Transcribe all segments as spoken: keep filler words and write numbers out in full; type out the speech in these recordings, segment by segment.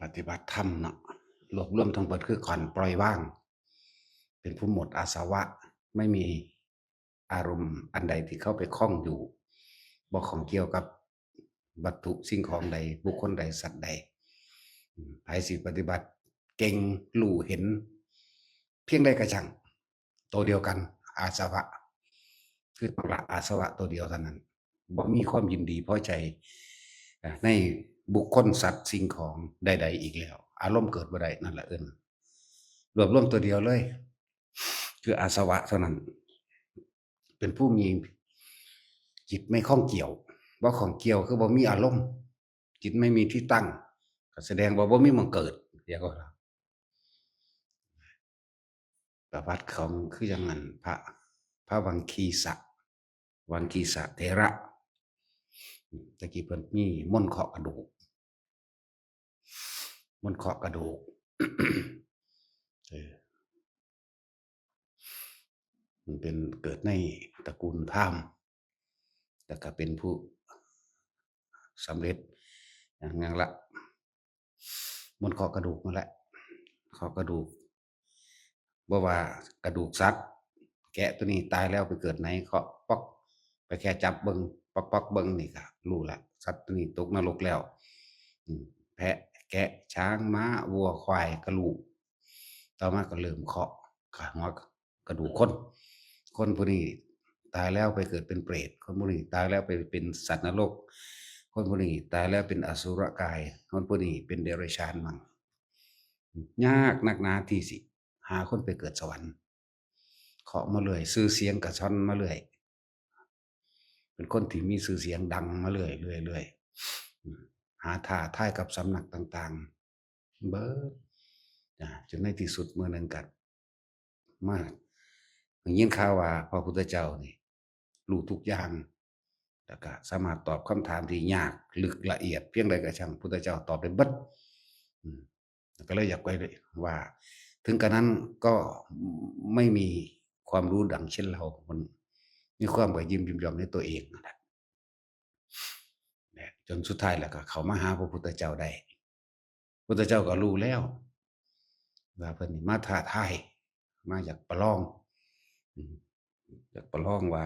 ปฏิบัติธรรมเนาะ รวบรวมทั้งหมดคือการปล่อยวาง เป็นผู้หมดอาสวะ ไม่มีอารมณ์อันใดที่เข้าไปข้องอยู่ บ่ข้องเกี่ยวกับวัตถุสิ่งของใด บุคคลใด สัตว์ใด อืม ไผสิปฏิบัติเก่ง รู้เห็น เพียงใดก็ช่าง ตัวเดียวกัน อาสวะ คือต้องละอาสวะตัวเดียวเท่านั้น บ่มีความยินดีพอใจ อ่า ในบุคคล สัตว์ สิ่งของใดๆอีกแล้ว อารมณ์เกิดบ่ได้ นั่นแหละเอิ้น รวบรวมตัวเดียวเลย คืออาสวะเท่านั้น เป็นผู้มีจิตไม่ข้องเกี่ยว บ่ข้องเกี่ยวคือบ่มีอารมณ์ จิตไม่มีที่ตั้ง ก็แสดงว่าบ่มีหม่องเกิด เรียกว่า ประวัติของคือจั่งนั้น พระ พระวังคีสะ วังคีสะเถระ อืม ตะกี้เพิ่นมีมนต์เคาะกระดูก มนต์เคาะกระดูก เออ มันเป็นเกิดในตระกูลพราหมณ์ แล้วก็เป็นผู้สำเร็จอย่างนั้นละ มนต์เคาะกระดูกนั่นแหละ เคาะกระดูก บ่ว่ากระดูกสัตว์ แกะตัวนี้ตายแล้วไปเกิดไหน เคาะป๊อก ไปแค่จับเบิ่ง ป๊อกๆเบิ่งนี่ก็รู้ละ สัตว์ตัวนี้ตกนรกแล้ว อืม แพะ แกะ ช้าง ม้า วัว ควาย ก็รู้ ต่อมาก็เริ่มเคาะ หัวกระดูกคน คนผู้นี้ตายแล้วไปเกิดเป็นเปรต คนผู้นี้ตายแล้วไปเป็นสัตว์นรก คนผู้นี้ตายแล้วเป็นอสุรกาย คนผู้นี้เป็นเดรัจฉานมั่ง ยากนักหนาที่สิหาคนไปเกิดสวรรค์ เคาะมาเรื่อย ชื่อเสียงก็ซ่อนมาเรื่อย เป็นคนที่มีชื่อเสียงดังมาเรื่อยๆ เรื่อยๆ อืม หาท้าทายกับสำนักต่างๆ เบิด อ่า จนในที่สุดมื้อหนึ่งก็มาได้ยินข่าวว่าพระพุทธเจ้านี่รู้ทุกอย่าง แล้วก็สามารถตอบคำถามที่ยากลึกละเอียดเพียงใดก็ช่าง พุทธเจ้าตอบได้เบิด อืม ก็เลยอยากไปว่า ถึงกระนั้นก็ไม่มีความรู้ดังเช่นเรา มันมีความก็ยิ้มยอมในตัวเองนั่นแหละ เนี่ย จนสุดท้ายแล้วก็เข้ามาหาพระพุทธเจ้าได้ พุทธเจ้าก็รู้แล้ว ว่าเพิ่นนี่มาท้าทาย มาอยากประลอง อืม อยากประลองว่า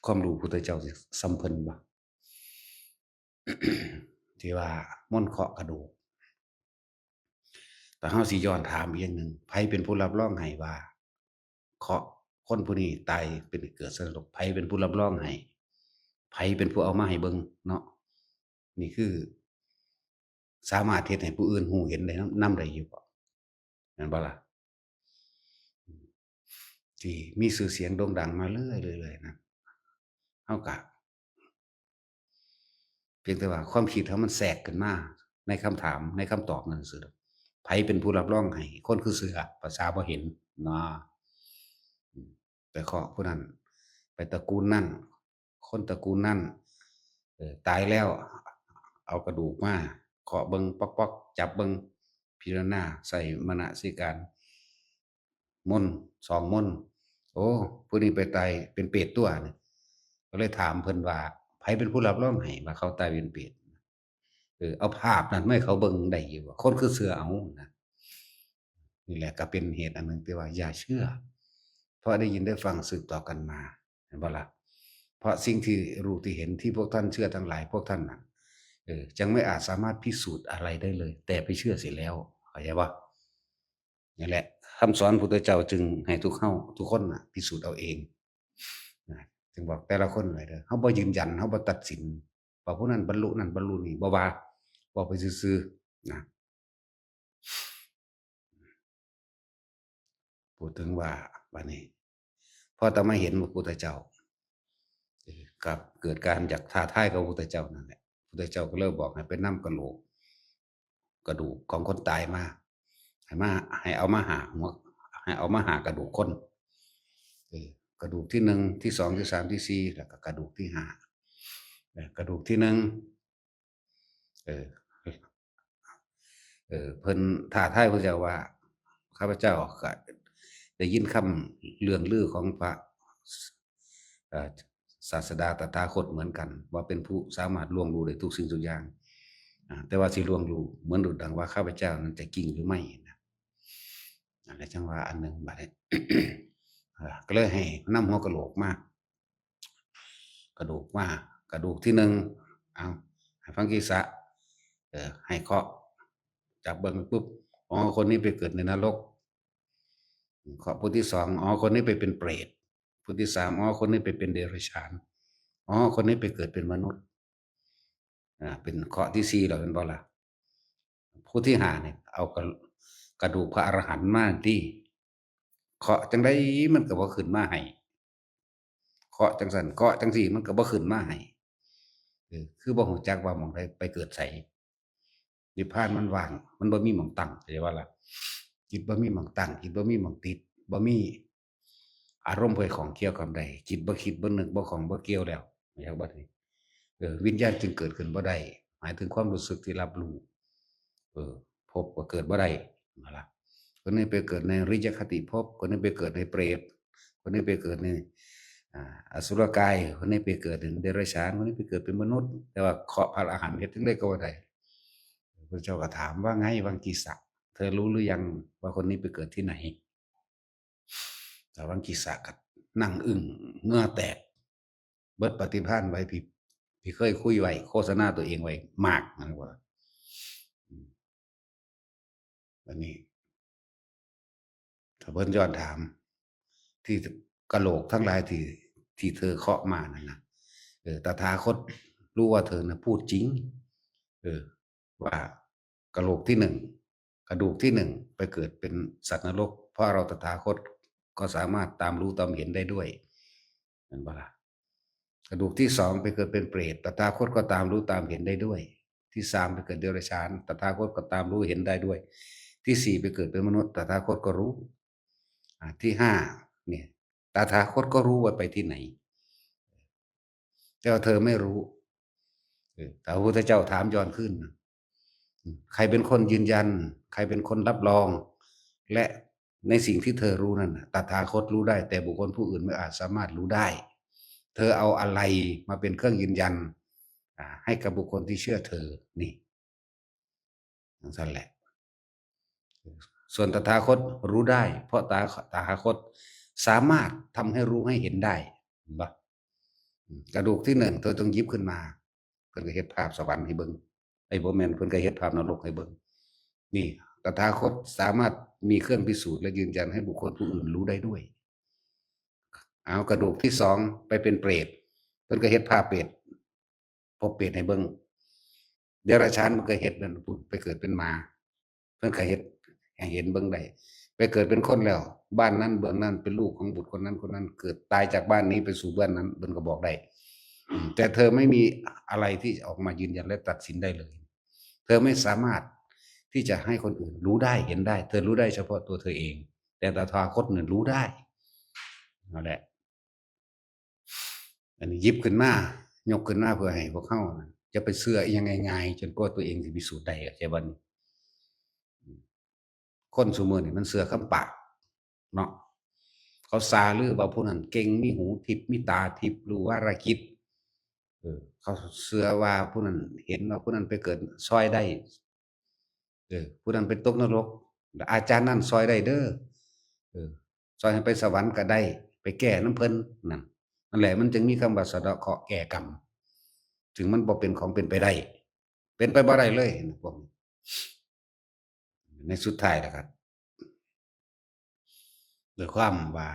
ความรู้พุทธเจ้าสิส่ำเพิ่นบ่ ที่ว่ามนต์เคาะกระดูก แต่เฮาสิย้อนถามอีกอย่างหนึ่ง ไผเป็นผู้รับรองให้ว่า เคาะคนผู้นี้ตายเป็นเกิดสัตว์นรก ไผเป็นผู้รับรองให้ ไผเป็นผู้เอามาให้เบิ่งเนาะ นี่คือ สามารถเฮ็ดให้ผู้อื่นรู้เห็นได้นำ นำได้อยู่บ่ แม่นบ่ล่ะ ที่มีชื่อเสียงโด่งดังมาเรื่อยๆ เรื่อยๆ นะ เฮาก็ เพียงแต่ว่าความคิดเฮามันแทรกขึ้นมาในคำถาม ในคำตอบนั่นซื่อ ไผเป็นผู้รับรองให้ คนคือเชื่อ ภาษาบ่เห็นเนาะ อืม ไปเคาะผู้นั้น ไปตระกูลนั้น คนตระกูลนั้น เอ่อ ตายแล้ว เอากระดูกมาเคาะเบิ่ง ป๊อกๆ จับเบิ่ง พิจารณา ใส่มนสิการ มนต์ สองมนต์ โอ้ ผู้นี้ไปตายเป็นเปรตตั๊วนี่ ก็เลยถามเพิ่นว่า ไผเป็นผู้รับรองให้ว่าเขาตายเป็นเปรต เออ เอาภาพนั้นมาให้เขาเบิ่งได้อยู่บ่ คนคือเชื่อเอานะ นี่แหละก็เป็นเหตุอันหนึ่งที่ว่าอย่าเชื่อ เพราะได้ยินได้ฟังสืบต่อกันมา เห็นบ่ล่ะ เพราะสิ่งที่รู้ที่เห็นที่พวกท่านเชื่อทั้งหลาย พวกท่านน่ะ เออ จังไม่อาจสามารถพิสูจน์อะไรได้เลย แต่ไปเชื่อเสียแล้ว เข้าใจบ่ นี่แหละ คำสอนพุทธเจ้าจึงให้ทุกเฮา ทุกคนน่ะ พิสูจน์เอาเอง นะ จึงบอกแต่ละคนไว้เด้อ เฮาบ่ยืนยัน เฮาบ่ตัดสิน ว่าผู้นั้นบรรลุนั่นบรรลุนี่ บ่ว่า เว้าไปซื่อๆ นะ พูดถึงว่า บัดนี้ พอแต่มาเห็นพระพุทธเจ้า เอ่อ กับเกิดการอยากท้าทายกับพระพุทธเจ้านั่นแหละ พระพุทธเจ้าก็เลยบอกให้ไปนำกะโหลก กระดูกของคนตายมา ให้มา ให้เอามาห้าหัว ให้เอามาห้ากระดูกคน เออ กระดูกที่หนึ่ง ที่สอง ที่สาม ที่สี่ แล้วก็กระดูกที่ห้า เออ กระดูกที่หนึ่ง เออ เออ เพิ่นท้าทายพระเจ้าว่า ข้าพเจ้าก็ได้ยินคำเรื่องลือของพระ เอ่อ ศาสดาตถาคตเหมือนกัน ว่าเป็นผู้สามารถล่วงรู้ได้ทุกสิ่งทุกอย่าง อ่า แต่ว่าสิล่วงรู้เหมือนดุจดังว่าข้าพเจ้านั้นจะจริงหรือไม่นะ อะไรจังว่าอันหนึ่งบัดนี้ อ่า ก็เลยให้นำหัวกะโหลกมา กระดูกมา กระดูกที่หนึ่ง เอา ให้ฟังกิสะ เออ ให้เคาะ จับเบิ่งปุ๊บ อ๋อ คนนี้ไปเกิดในนรก เคาะผู้ที่สอง อ๋อ คนนี้ไปเป็นเปรต ผู้ที่สาม อ๋อ คนนี้ไปเป็นเดรัจฉาน อ๋อ คนนี้ไปเกิดเป็นมนุษย์ อ่า เป็นเคาะที่สี่แล้ว เป็นบ่ล่ะ ผู้ที่ห้าเนี่ย เอากระ กระดูกพระอรหันต์มาที่ เคาะจังใดมันก็บ่ขึ้นมาให้ เคาะจังซั่น เคาะจังซี่ มันก็บ่ขึ้นมาให้ เออ คือบ่ฮู้จักว่าหม่องใดไปเกิดไส นิพพานมันว่าง มันบ่มีหม่องตั้ง เข้าใจบ่ล่ะ จิตบ่มีหม่องตั้ง จิตบ่มีหม่องติด บ่มีอารมณ์ไปข้องเกี่ยวกับใด จิตบ่คิด บ่นึก บ่ข้อง บ่เกี่ยวแล้ว เข้าใจบ่นี่ เออ วิญญาณจึงเกิดขึ้นบ่ได้ หมายถึงความรู้สึกที่รับรู้ เออ ภพก็เกิดบ่ได้ นั่นล่ะ คนนี้ไปเกิดในอริยคติภพ คนนี้ไปเกิดในเปรต คนนี้ไปเกิดใน อ่า อสุรกาย คนนี้ไปเกิดเป็นเดรัจฉาน คนนี้ไปเกิดเป็นมนุษย์ แต่ว่าเคาะพระอรหันต์เฮ็ดจั่งใดก็บ่ได้ พระเจ้าก็ถามว่าไง วังกีสะ เธอรู้หรือยังว่าคนนี้ไปเกิดที่ไหน แต่วังกีสะก็นั่งอึ้ง เหงื่อแตก เบิดปฏิภาณไว้ พี่ พี่เคยคุยไว้ โฆษณาตัวเองไว้มากนะว่า อืม อันนี้ ถ้าเพิ่นย้อนถาม ที่กะโหลกทั้งหลายที่ ที่เธอเคาะมานั่นนะ เออ ตถาคตรู้ว่าเธอน่ะพูดจริง เออ ว่ากะโหลกที่หนึ่ง กระดูกที่หนึ่งไปเกิดเป็นสัตว์นรก เพราะเราตถาคตก็สามารถตามรู้ตามเห็นได้ด้วย เห็นปะล่ะ กระดูกที่สองไปเกิดเป็นเปรต ตถาคตก็ตามรู้ตามเห็นได้ด้วย ที่สามไปเกิดเดรัจฉาน ตถาคตก็ตามรู้เห็นได้ด้วย ที่สี่ไปเกิดเป็นมนุษย์ ตถาคตก็รู้ อ่า ที่ห้าเนี่ย ตถาคตก็รู้ว่าไปที่ไหน แต่ว่าเธอไม่รู้ เออ แต่พระพุทธเจ้าถามย้อนขึ้นนะ อืม ใครเป็นคนยืนยัน ใครเป็นคนรับรอง และในสิ่งที่เธอรู้นั่นน่ะ ตถาคตรู้ได้ แต่บุคคลผู้อื่นไม่อาจสามารถรู้ได้ เธอเอาอะไรมาเป็นเครื่องยืนยัน อ่า ให้กับบุคคลที่เชื่อเธอ นี่ จั่งซั่นแหละ ส่วนตถาคตรู้ได้ เพราะตา ตถาคตสามารถทำให้รู้ให้เห็นได้ เห็นปะ อืม กระดูกที่หนึ่ง เธอต้องหยิบขึ้นมา เพิ่นก็เฮ็ดภาพสวรรค์ให้เบิ่ง ไอ้บ่แม่น เพิ่นก็เฮ็ดภาพนรกให้เบิ่ง นี่ ตถาคตสามารถมีเครื่องพิสูจน์และยืนยันให้บุคคลผู้อื่นรู้ได้ด้วย เอากระดูกที่สองไปเป็นเปรต เพิ่นก็เฮ็ดภาพเปรต ภพเปรตให้เบิ่ง เดรัจฉานมันก็เฮ็ดนั่น ไปเกิดเป็นหมา เพิ่นก็เฮ็ดให้เห็นเบิ่งได้ ไปเกิดเป็นคนแล้ว บ้านนั้นเมืองนั้นเป็นลูกของบุตรคนนั้นคนนั้น เกิดตายจากบ้านนี้ไปสู่บ้านนั้น เพิ่นก็บอกได้ อืม แต่เธอไม่มีอะไรที่จะออกมายืนยันและตัดสินได้เลย เธอไม่สามารถที่จะให้คนอื่นรู้ได้เห็นได้ เธอรู้ได้เฉพาะตัวเธอเอง แต่ตถาคตเนี่ยรู้ได้ นั่นแหละ อันนี้หยิบขึ้นมา ยกขึ้นมาเพื่อให้พวกเฮานะ อย่าไปเชื่ออิหยังง่ายๆ จนกว่าตัวเองสิพิสูจน์ได้ เข้าใจบ่นี่ คนซุมื้อนี่มันเชื่อคำปากเนาะ เขาซาลือว่าผู้นั้นเก่ง มีหูทิพย์ มีตาทิพย์ รู้วาระจิต เออ เขาเชื่อว่าผู้นั้น เห็นว่าผู้นั้นไปเกิดซ่อยได้ เออ ผู้นั้นไปตกนรก อาจารย์นั่นซ่อยได้เด้อ เออ ซ่อยให้ไปสวรรค์ก็ได้ ไปแก้นำเพิ่น นั่น นั่นแหละ มันจึงมีคำว่าสะเดาะเคราะห์แก้กรรม ซึ่งมันบ่เป็นของเป็นไปได้ เป็นไปบ่ได้เลยนะพวกนี้ ในสุดท้ายนะครับ ด้วยความว่า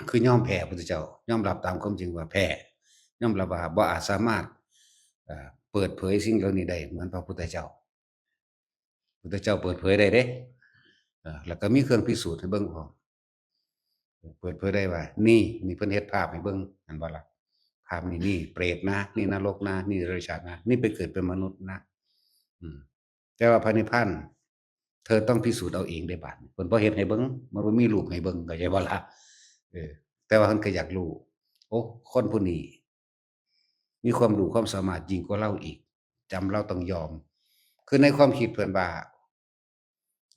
คือยอมแพ้พระพุทธเจ้า ยอมรับตามความจริงว่าแพ้ ยอมรับว่าบ่อาจสามารถ เอ่อ เปิดเผยสิ่งเหล่านี้ได้เหมือนพระพุทธเจ้า พุทธเจ้าเปิดเผยได้เด้ เอ่อ แล้วก็มีเครื่องพิสูจน์ให้เบิ่งพร้อม เปิดเผยได้ว่า นี่ นี่เพิ่นเฮ็ดภาพให้เบิ่ง เห็นบ่ล่ะ ภาพนี่ นี่เปรตนะ นี่นรกนะ นี่เดรัจฉานนะ นี่ไปเกิดเป็นมนุษย์นะ อืม แต่ว่าพระนิพพาน เธอต้องพิสูจน์เอาเองได้บาดนี้ เพิ่นบ่เฮ็ดให้เบิ่ง มันบ่มีรูปให้เบิ่ง เข้าใจบ่ล่ะ เออ แต่ว่าเพิ่นก็อยากรู้ โอ้ คนผู้นี้ มีความรู้ความสามารถยิ่งกว่าเราอีก จำเราต้องยอม คือในความคิดเพิ่นว่า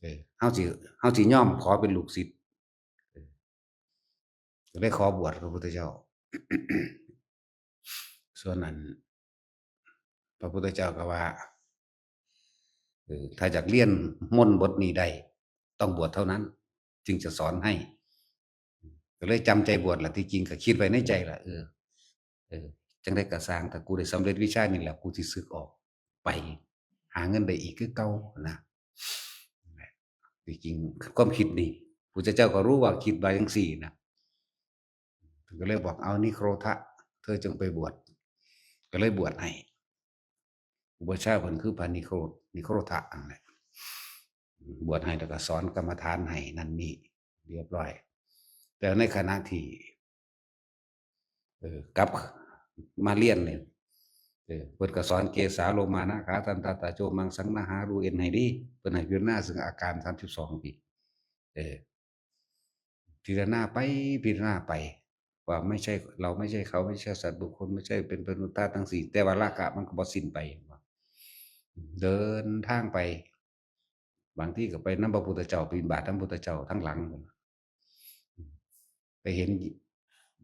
เออ เฮาสิ เฮาสิยอมขอเป็นลูกศิษย์ เออ ก็เลยขอบวชพระพุทธเจ้า ส่วนนั้น พระพุทธเจ้าก็ว่า เออ ถ้าอยากเรียนมนต์บทนี้ได้ ต้องบวชเท่านั้น จึงจะสอนให้ ก็เลยจำใจบวชล่ะ ที่จริงก็คิดไว้ในใจล่ะ เออ เออ จั่งใดก็ซ่าง ถ้ากูได้สำเร็จวิชานี่แหละ กูสิสึกออกไป หาเงินได้อีกคือเก่านะ ที่จริงความคิดนี่ พุทธเจ้าก็รู้ว่าคิดว่าจั่งซี้นะ เพิ่นก็เลยบอก เอา นิโครธะ เธอจงไปบวช ก็เลยบวชให้ อุปัชฌาย์เพิ่นคือพระนิโครธ นิโครธะนั่นแหละ บวชให้แล้วก็สอนกรรมฐานให้นั่นนี่เรียบร้อย แต่ในขณะที่ เออ กลับมาเรียนเนี่ย เออ เพิ่นก็สอนเกสาโลมานาขาทันตาตาโจมังสังนาหารูเอ็นให้ดี เพิ่นให้พิจารณาซึ่งอาการสามสิบสองปี เออ พิจารณาไป พิจารณาไป ว่าไม่ใช่ เราไม่ใช่เขา ไม่ใช่สัตว์บุคคล ไม่ใช่เป็นมนุษย์ธาตุทั้งสี่ แต่ว่าราคะมันก็บ่สิ้นไป เดินทางไป บางทีก็ไปนำพระพุทธเจ้า บิณฑบาตนำพุทธเจ้าทั้งหลัง ไปเห็น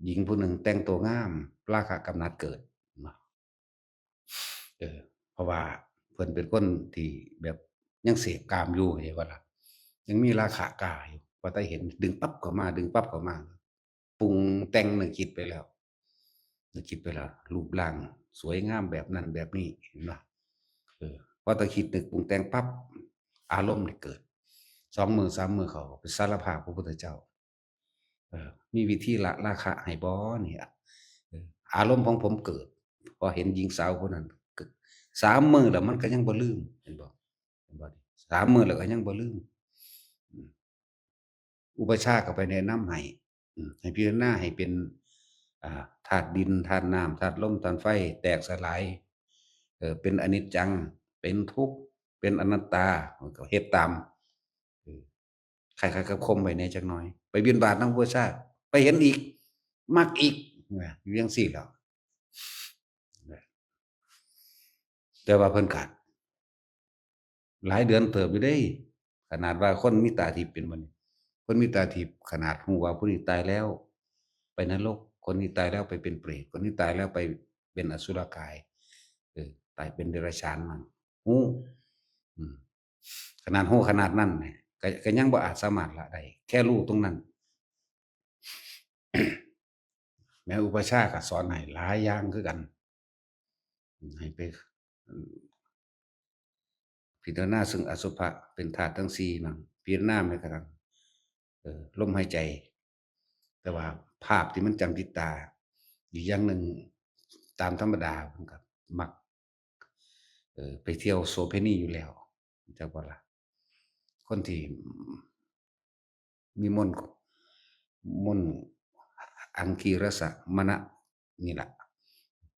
หญิงผู้หนึ่งแต่งตัวงาม ราคะกำหนัดเกิด เออ เพราะว่าเพิ่นเป็นคนที่แบบยังเสพกามอยู่ เข้าใจบ่ล่ะ ยังมีราคะกล้าอยู่ พอแต่เห็นดึงปั๊บเข้ามา ดึงปั๊บเข้ามา ปรุงแต่งนึกคิดไปแล้ว นึกคิดไปแล้ว รูปร่างสวยงามแบบนั้นแบบนี้ เห็นบ่ เออ พอแต่คิดนึกปรุงแต่งปั๊บ อารมณ์นี่เกิด สองมื้อสามมื้อเขาก็ไปสารภาพพระพุทธเจ้า เออ มีวิธีละราคะให้บ่เนี่ย เออ อารมณ์ของผมเกิด พอเห็นหญิงสาวคนนั้น สามมื้อแล้วมันก็ยังบ่ลืม เห็นบ่ เห็นบ่ สามมื้อแล้วก็ยังบ่ลืม อืม อุปัชฌาย์ก็ไปแนะนำให้ อืม ให้พิจารณาให้เป็น อ่า ธาตุดิน ธาตุน้ำ ธาตุลม ธาตุไฟ แตกสลาย เออ เป็นอนิจจัง เป็นทุกข์ เป็นอนัตตา ก็เฮ็ดตาม เออ คล้ายๆกับข่มไว้แหน่จักหน่อย ไปบิณฑบาตนำอุปัชฌาย์ ไปเห็นอีก มักอีก นะ อยู่จั่งซี้แหล้ว แต่ว่าเพิ่นก็หลายเดือนเติบอยู่เด้ ขนาดว่าคนมีตาทิพย์เป็นบ่นี่ คนมีตาทิพย์ขนาดฮู้ว่าผู้นี้ตายแล้ว ไปนรก คนนี้ตายแล้วไปเป็นเปรต คนนี้ตายแล้วไปเป็นอสุรกาย เออ ตายเป็นเดรัจฉานมั่ง ฮู้ อืม ขนาดฮู้ขนาดนั้นเนี่ย ก็ ก็ยังบ่อาจสามารถละได้ แค่รู้ตรงนั้น แม่อุปัชฌาย์ก็สอนให้หลายอย่างคือกัน ให้ไป พิจารณาซึ่งอสุภะเป็นธาตุทั้งสี่มั่ง พิจารณาแม้กระทั่ง เอ่อ ลมหายใจ แต่ว่าภาพที่มันจำติดตา อีกอย่างหนึ่ง ตามธรรมดาผมก็มัก เอ่อ ไปเที่ยวโสเภณีอยู่แล้ว จักบ่ล่ะ คนที่มีมนต์ มนต์อังคีรสมณะนี่ล่ะ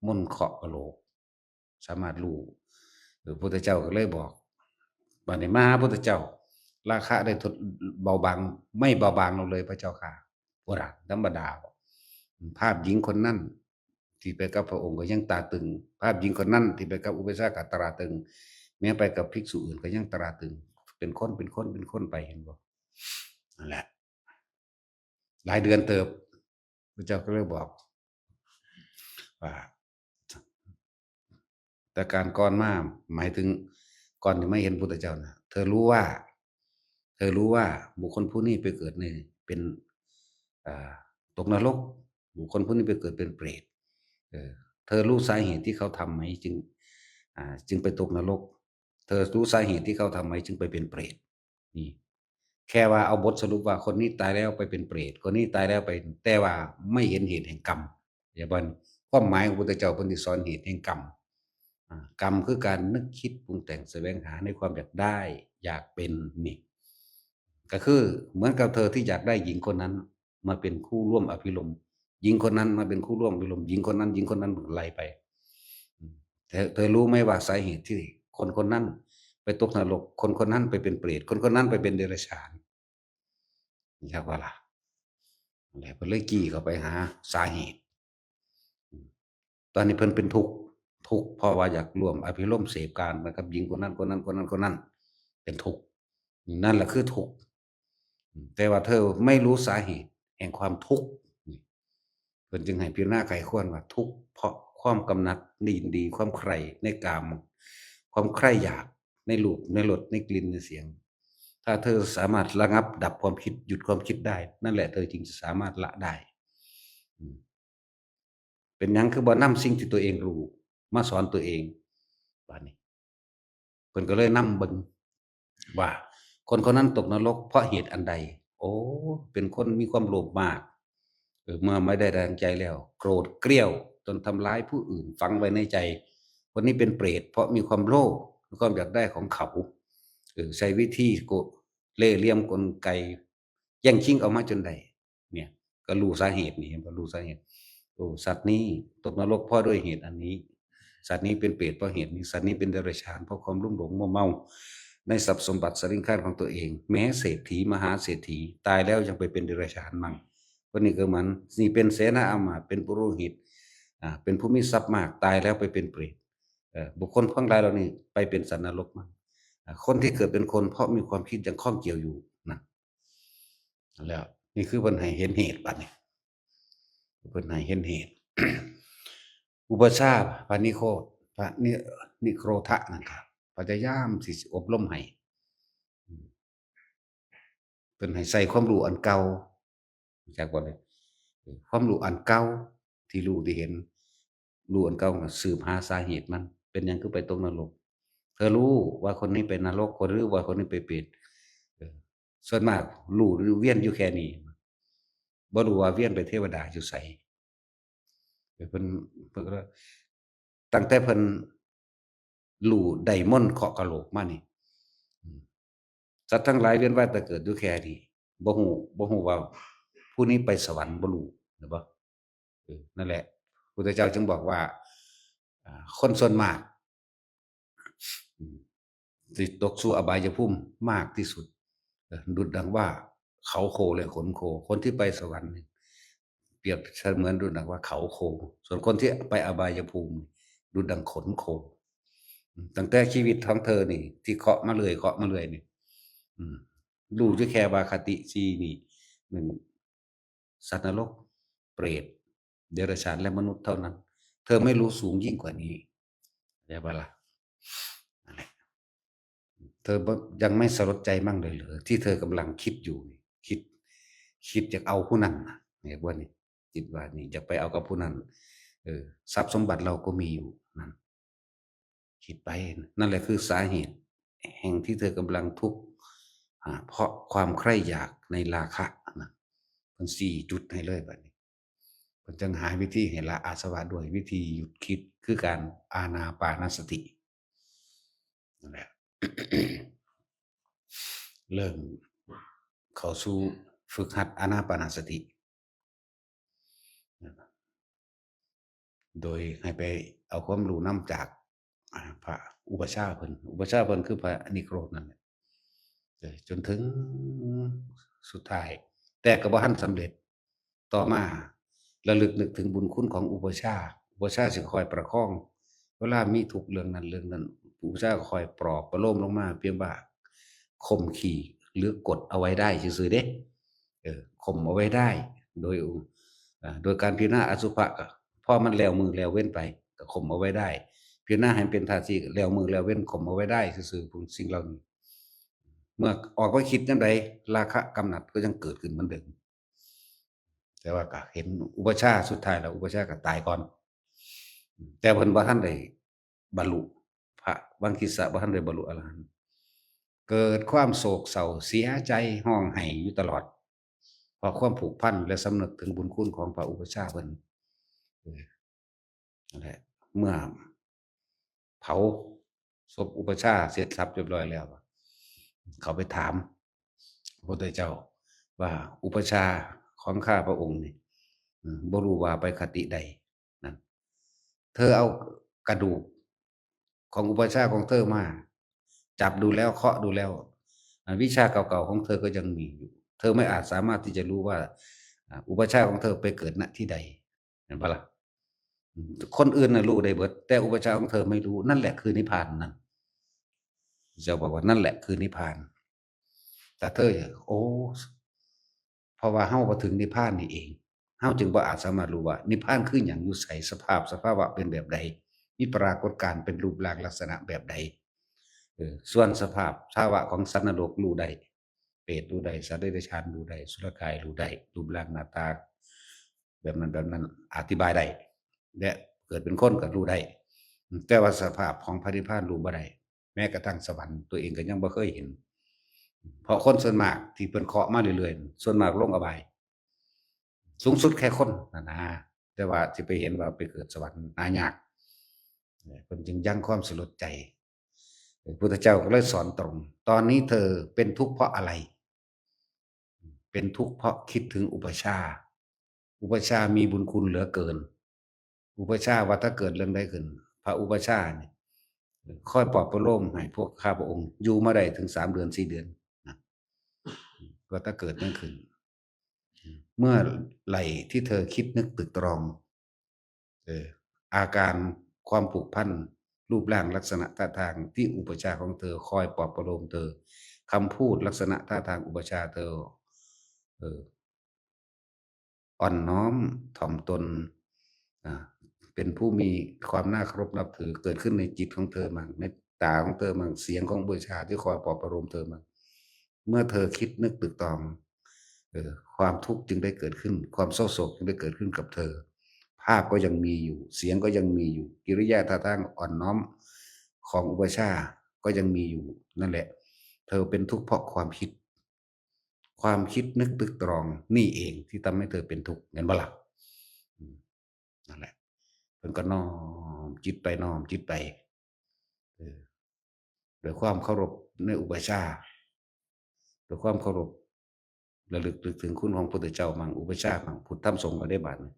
มนต์เคาะกะโหลก สามารถรู้ เออ พุทธเจ้าก็เลยบอก บัดนี้มาหาพุทธเจ้า ราคะได้ทด เบาบาง ไม่เบาบางลงเลยพระเจ้าค่ะ โบราณธรรมดา ภาพหญิงคนนั้น ที่ไปกับพระองค์ก็ยังตราตรึง ภาพหญิงคนนั้นที่ไปกับอุปัชฌาย์ก็ตราตรึง แม้ไปกับภิกษุอื่นก็ยังตราตรึง เป็นคน เป็นคน เป็นคนไป เห็นบ่ นั่นแหละ หลายเดือนเติบ พระเจ้าก็เลยบอก ว่า แต่การก่อนมา หมายถึงก่อนที่มาเห็นพุทธเจ้านะ เธอรู้ว่า เธอรู้ว่าบุคคลผู้นี้ไปเกิดใน เป็น อ่า ตกนรก บุคคลผู้นี้ไปเกิดเป็นเปรต เออ เธอรู้สาเหตุที่เขาทำไหม จึง อ่า จึงไปตกนรก เธอรู้สาเหตุที่เขาทำไหม จึงไปเป็นเปรต นี่ แค่ว่าเอาบทสรุปว่าคนนี้ตายแล้วไปเป็นเปรต คนนี้ตายแล้วไป แต่ว่าไม่เห็นเหตุแห่งกรรม อย่าบ่น ความหมายของพุทธเจ้าเพิ่นสิสอนเหตุแห่งกรรม อ่า กรรมคือการนึกคิดปรุงแต่งแสวงหาในความอยากได้ อยากเป็นนี่ ก็คือเหมือนกับเธอที่อยากได้หญิงคนนั้นมาเป็นคู่ร่วมอภิรมย์ หญิงคนนั้นมาเป็นคู่ร่วมอภิรมย์ หญิงคนนั้น หญิงคนนั้นไล่ไป อืม เธอ เธอรู้ไหมว่าสาเหตุที่คนคนนั้นไปตกนรก คนคนนั้นไปเป็นเปรต คนคนนั้นไปเป็นเดรัจฉาน จักบ่ล่ะ แล้วเพิ่นเลยจี้เข้าไปหาสาเหตุ อืม ตอนนี้เพิ่นเป็นทุกข์ ทุกข์เพราะว่าอยากร่วมอภิรมย์เสพกามกับหญิงคนนั้น คนนั้น คนนั้น คนนั้น เป็นทุกข์ นั่นแหละคือทุกข์ อืม แต่ว่าเธอไม่รู้สาเหตุแห่งความทุกข์ นี่ เพิ่นจึงให้พิจารณาไขควรว่าทุกข์เพราะความกำหนัดยินดี ความใคร่ในกาม ความใคร่อยาก ในรูป ในรส ในกลิ่น ในเสียง ถ้าเธอสามารถระงับดับความคิด หยุดความคิดได้ นั่นแหละเธอจึงจะสามารถละได้ อืม เป็นหยังคือบ่นำสิ่งที่ตัวเองรู้มาสอนตัวเอง บาดนี้ เพิ่นก็เลยนำเบิ่งว่า คนคนนั้นตกนรกเพราะเหตุอันใด โอ้ เป็นคนมีความโลภมาก เออ เมื่อไม่ได้ดังใจแล้ว โกรธเกรี้ยวจนทำร้ายผู้อื่น ฝังไว้ในใจ คนนี้เป็นเปรตเพราะมีความโลภ มีความอยากได้ของเขา เออ ใช้วิธีโก เล่ห์เหลี่ยมกลไก แย่งชิงเอามาจนได้ เนี่ย ก็รู้สาเหตุนี่ เห็นบ่ รู้สาเหตุ โอ้ สัตว์นี้ตกนรกเพราะด้วยเหตุอันนี้ สัตว์นี้เป็นเปรตเพราะเหตุนี้ สัตว์นี้เป็นเดรัจฉานเพราะความลุ่มหลงมัวเมาในทรัพย์สมบัติสาริงคารของตัวเอง แม้เศรษฐีมหาเศรษฐีตายแล้วยังไปเป็นเดรัจฉานมั่ง คนนี้ก็เหมือน นี่เป็นเสนาอามาตย์ เป็นปุโรหิต อ่า เป็นผู้มีทรัพย์มาก ตายแล้วไปเป็นเปรต เอ่อ บุคคลทั้งหลายเหล่านี้ไปเป็นสัตว์นรกมั่ง อ่า คนที่เกิดเป็นคนเพราะมีความคิดยังข้องเกี่ยวอยู่นะ แล้วนี่คือเพิ่นให้เห็นเหตุบัดนี้ เพิ่นให้เห็นเหตุ อุปัชฌาย์พระนิโครธ พระนิ นิโครธะนั่นครับ พยายามสิอบรมให้ อืม เพิ่นให้ใส่ความรู้อันเก่า รู้จักบ่เนี่ย เออ ความรู้อันเก่าที่รู้ที่เห็น รู้อันเก่าก็สืบหาสาเหตุมัน เป็นหยังคือไปตกนรก เธอรู้ว่าคนนี้ไปนรก คนรู้ว่าคนนี้ไปเปรต เออ ส่วนมากรู้เวียนอยู่แค่นี้ บ่รู้ว่าเวียนไปเทวดาอยู่ไส เออ เพิ่น เพิ่นก็ ตั้งแต่เพิ่นรู้ได้มนต์เคาะกะโหลกมานี่ อืม สัตว์ทั้งหลายเวียนว่ายตายเกิดอยู่แค่นี้ บ่ฮู้ บ่ฮู้ว่าผู้นี้ไปสวรรค์ บ่รู้ เห็นบ่ เออ นั่นแหละ พุทธเจ้าจึงบอกว่า อ่า คนส่วนมาก อืม สิตกสู่อบายภูมิมากที่สุด เออ ดุจดังว่าเขาโคและขนโค คนที่ไปสวรรค์นี่ เปรียบเสมือนดุจดังว่าเขาโค ส่วนคนที่ไปอบายภูมินี่ ดุจดังขนโค อืม ตั้งแต่ชีวิตของเธอนี่ ที่เคาะมาเรื่อย เคาะมาเรื่อยนี่ อืม รู้อยู่แค่ว่าคติสี่นี่ หนึ่ง สัตว์นรก เปรต เดรัจฉาน และมนุษย์เท่านั้น เธอไม่รู้สูงยิ่งกว่านี้ เข้าใจปะล่ะ นั่นแหละ เธอบ่ ยังไม่สลดใจมั่งเลยเหรอ ที่เธอกำลังคิดอยู่นี่ คิด คิดอยากเอาผู้นั้นน่ะ เนี่ย พวกนี้ คิดว่านี่อยากไปเอากับผู้นั้น เออ ทรัพย์สมบัติเราก็มีอยู่นั่น คิดไป นั่นแหละคือสาเหตุแห่งที่เธอกำลังทุกข์ อ่า เพราะความใคร่อยากในราคะนะ เพิ่นชี้จุดให้เลยบัดนี้ เพิ่นจั่งหาวิธีให้ละอาสวะด้วยวิธีหยุดคิด คือการอานาปานสติ นั่นแหละ เริ่มเข้าสู่ฝึกหัดอานาปานสติ โดยให้ไปเอาความรู้นำจาก อ่า พระอุปัชฌาย์เพิ่น อุปัชฌาย์เพิ่นคือพระนิโครธนั่นแหละ เออ จนถึงสุดท้าย แต่ก็บ่ทันสำเร็จ ต่อมาระลึกนึกถึงบุญคุณของอุปัชฌาย์ อุปัชฌาย์สิคอยประคอง เวลามีทุกข์เรื่องนั้นเรื่องนั้น อุปัชฌาย์ก็คอยปลอบประโลมลงมา เพียงว่าข่มขีดหรือกดเอาไว้ได้ซื่อๆเด้ เออ ข่มเอาไว้ได้ โดย อ่า โดยการพิจารณาอสุภะ ก็พอมันแล้วมื้อแล้วเว็นไป ก็ข่มเอาไว้ได้ พิจารณาให้มันเป็นธาตุสี่ แล้วมื้อแล้วเว็น ข่มเอาไว้ได้ซื่อๆ พวกสิ่งเหล่านี้ เมื่อออกไปคิดจั่งใด ราคะกำหนัดก็ยังเกิดขึ้นเหมือนเดิม แต่ว่าก็เห็นอุปัชฌาย์ สุดท้ายแล้วอุปัชฌาย์ก็ตายก่อน แต่เพิ่นบ่ทันได้บรรลุ พระวังคีสะบ่ทันได้บรรลุอรหันต์ เกิดความโศกเศร้าเสียใจ ร้องไห้อยู่ตลอด เพราะความผูกพันและสำนึกถึงบุญคุณของพระอุปัชฌาย์เพิ่น เออ นั่นแหละ เมื่อเผาศพอุปัชฌาย์เสร็จสับเรียบร้อยแล้ว เขาไปถามพระพุทธเจ้าว่า อุปัชฌาย์ของข้าพระองค์นี่ อืม บ่รู้ว่าไปคติใด นั่น เธอเอากระดูกของอุปัชฌาย์ของเธอมา จับดูแล้ว เคาะดูแล้ว อ่า วิชาเก่าๆของเธอก็ยังมีอยู่ เธอไม่อาจสามารถที่จะรู้ว่า อ่า อุปัชฌาย์ของเธอไปเกิดณที่ใด เห็นปะล่ะ อืม คนอื่นน่ะรู้ได้เบิด แต่อุปัชฌาย์ของเธอไม่รู้ นั่นแหละคือนิพพานนั่น เจ้าบอกว่านั่นแหละคือนิพพาน แต่เธอ โอ้ เพราะว่าเฮาบ่ถึงนิพพานนี่เอง เฮาจึงบ่อาจสามารถรู้ว่านิพพานคือหยัง อยู่ไส สภาพ สภาวะเป็นแบบใด มีปรากฏการณ์เป็นรูปร่างลักษณะแบบใด เออ ส่วนสภาพภาวะของสัตว์นรกรู้ได้ เปรตรู้ได้ สัตว์เดรัจฉานรู้ได้ สุรกายรู้ได้ รูปร่างหน้าตาแบบนั้นแบบนั้นอธิบายได้ และเกิดเป็นคนก็รู้ได้ แต่ว่าสภาพของพระนิพพานรู้บ่ได้ แม้กระทั่งสวรรค์ตัวเองก็ยังบ่เคยเห็น เพราะคนส่วนมากที่เพิ่นเคาะมาเรื่อยๆ ส่วนมากลงอบาย สูงสุดแค่คนนะนะ แต่ว่าสิไปเห็นว่าไปเกิดสวรรค์หายาก เพิ่นจึงยังความสลดใจ พระพุทธเจ้าก็เลยสอนตรง ตอนนี้เธอเป็นทุกข์เพราะอะไร เป็นทุกข์เพราะคิดถึงอุปัชฌาย์ อุปัชฌาย์มีบุญคุณเหลือเกิน อุปัชฌาย์ว่าถ้าเกิดเรื่องใดขึ้น พระอุปัชฌาย์นี่คอยปลอบประโลมให้พวกข้าพระองค์อยู่มาได้ถึงสามเดือนสี่เดือนนะ ว่าถ้าเกิดนั่นขึ้น เมื่อไหร่ที่เธอคิดนึกตึกตรอง เออ อาการความผูกพัน รูปร่างลักษณะท่าทางที่อุปัชฌาย์ของเธอคอยปลอบประโลมเธอ คำพูดลักษณะท่าทางอุปัชฌาย์เธอ เออ อ่อนน้อมถ่อมตน อ่า เป็นผู้มีความน่าเคารพนับถือเกิดขึ้นในจิตของเธอมั่ง ในตาของเธอมั่ง เสียงของอุปัชฌาย์ที่คอยปลอบประโลมเธอมั่ง เมื่อเธอคิดนึกตึกตอง เออ ความทุกข์จึงได้เกิดขึ้น ความเศร้าโศกจึงได้เกิดขึ้นกับเธอ ภาพก็ยังมีอยู่ เสียงก็ยังมีอยู่ กิริยาท่าทางอ่อนน้อมของอุปัชฌาย์ก็ยังมีอยู่ นั่นแหละ เธอเป็นทุกข์เพราะความคิด ความคิดนึกตึกตรองนี่เองที่ทำให้เธอเป็นทุกข์ เห็นบ่ล่ะ อืม นั่นแหละ เพิ่นก็น้อมจิตไป น้อมจิตไป เออ ด้วยความเคารพในอุปัชฌาย์ ด้วยความเคารพ ระลึกนึกถึงคุณของพุทธเจ้ามั่ง อุปัชฌาย์มั่ง พุทธธรรมสงฆ์ก็ได้บาดนี้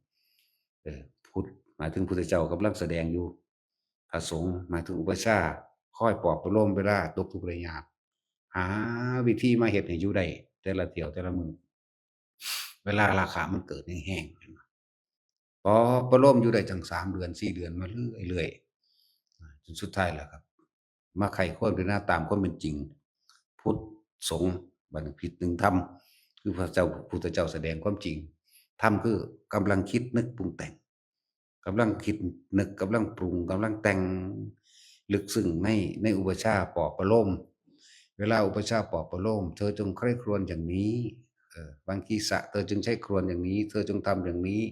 เออ พุทธหมายถึงพุทธเจ้ากำลังแสดงอยู่ พระสงฆ์หมายถึงอุปัชฌาย์ คอยปลอบประโลมเวลาตกทุกข์ได้ยาก หาวิธีมาเฮ็ดให้อยู่ได้ แต่ละเที่ยวแต่ละมื้อ เวลาราคะมันเกิดแฮงๆ ปลอบประโลมอยู่ได้จังสามเดือนสี่เดือนมาเรื่อยๆ จนสุดท้ายแล้วครับ มาไขควรพิจารณาตามความเป็นจริง พุทธสงฆ์ บัดนี้ผิดหนึ่งธรรม คือพระเจ้า พุทธเจ้าแสดงความจริง ธรรมคือกำลังคิดนึกปรุงแต่ง กำลังคิดนึก กำลังปรุง กำลังแต่ง ลึกซึ้งใน ในอุปัชฌาย์ปลอบประโลม เวลาอุปัชฌาย์ปลอบประโลม เธอจงใคร่ครวญอย่างนี้ เออ วังคีสะ เธอจงใคร่ครวญอย่างนี้ เธอจงทำอย่างนี้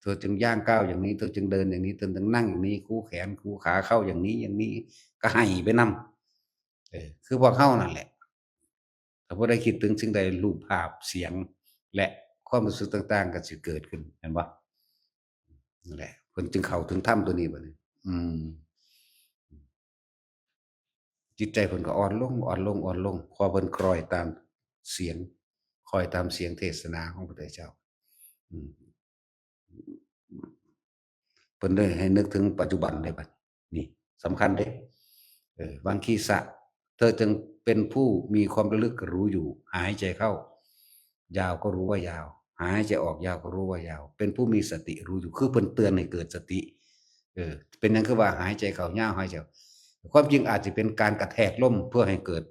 เธอจงย่างก้าวอย่างนี้ เธอจงเดินอย่างนี้ เธอจงนั่งอย่างนี้ คู่แขนคู่ขาเข้าอย่างนี้ อย่างนี้ ก็ให้ไปนำ เออ คือพวกเฮานั่นแหละ ถ้าบ่ได้คิดถึงสิ่งใด รูปภาพ เสียง และความรู้สึกต่างๆ ก็สิเกิดขึ้น เห็นบ่ นั่นแหละ เพิ่นจึงเข้าถึงธรรมตัวนี้บัดนี้ อืม จิตใจเพิ่นก็อ่อนลง อ่อนลง อ่อนลง เพราะเพิ่นคอยตามเสียง คอยตามเสียงเทศนาของพระพุทธเจ้า อืม เพิ่นได้ให้นึกถึงปัจจุบันได้บัด นี่สำคัญเด้ เออ วังคีสะ เธอจงเป็นผู้มีความระลึกรู้อยู่ หายใจเข้า ยาวก็รู้ว่ายาว หายใจออกยาวก็รู้ว่ายาว เป็นผู้มีสติรู้อยู่ คือเพิ่นเตือนให้เกิดสติ เออ เป็นหยังคือว่าหายใจเข้ายาว หายใจออก ความจริงอาจจะเป็นการกระแทกลมเพื่อให้เกิด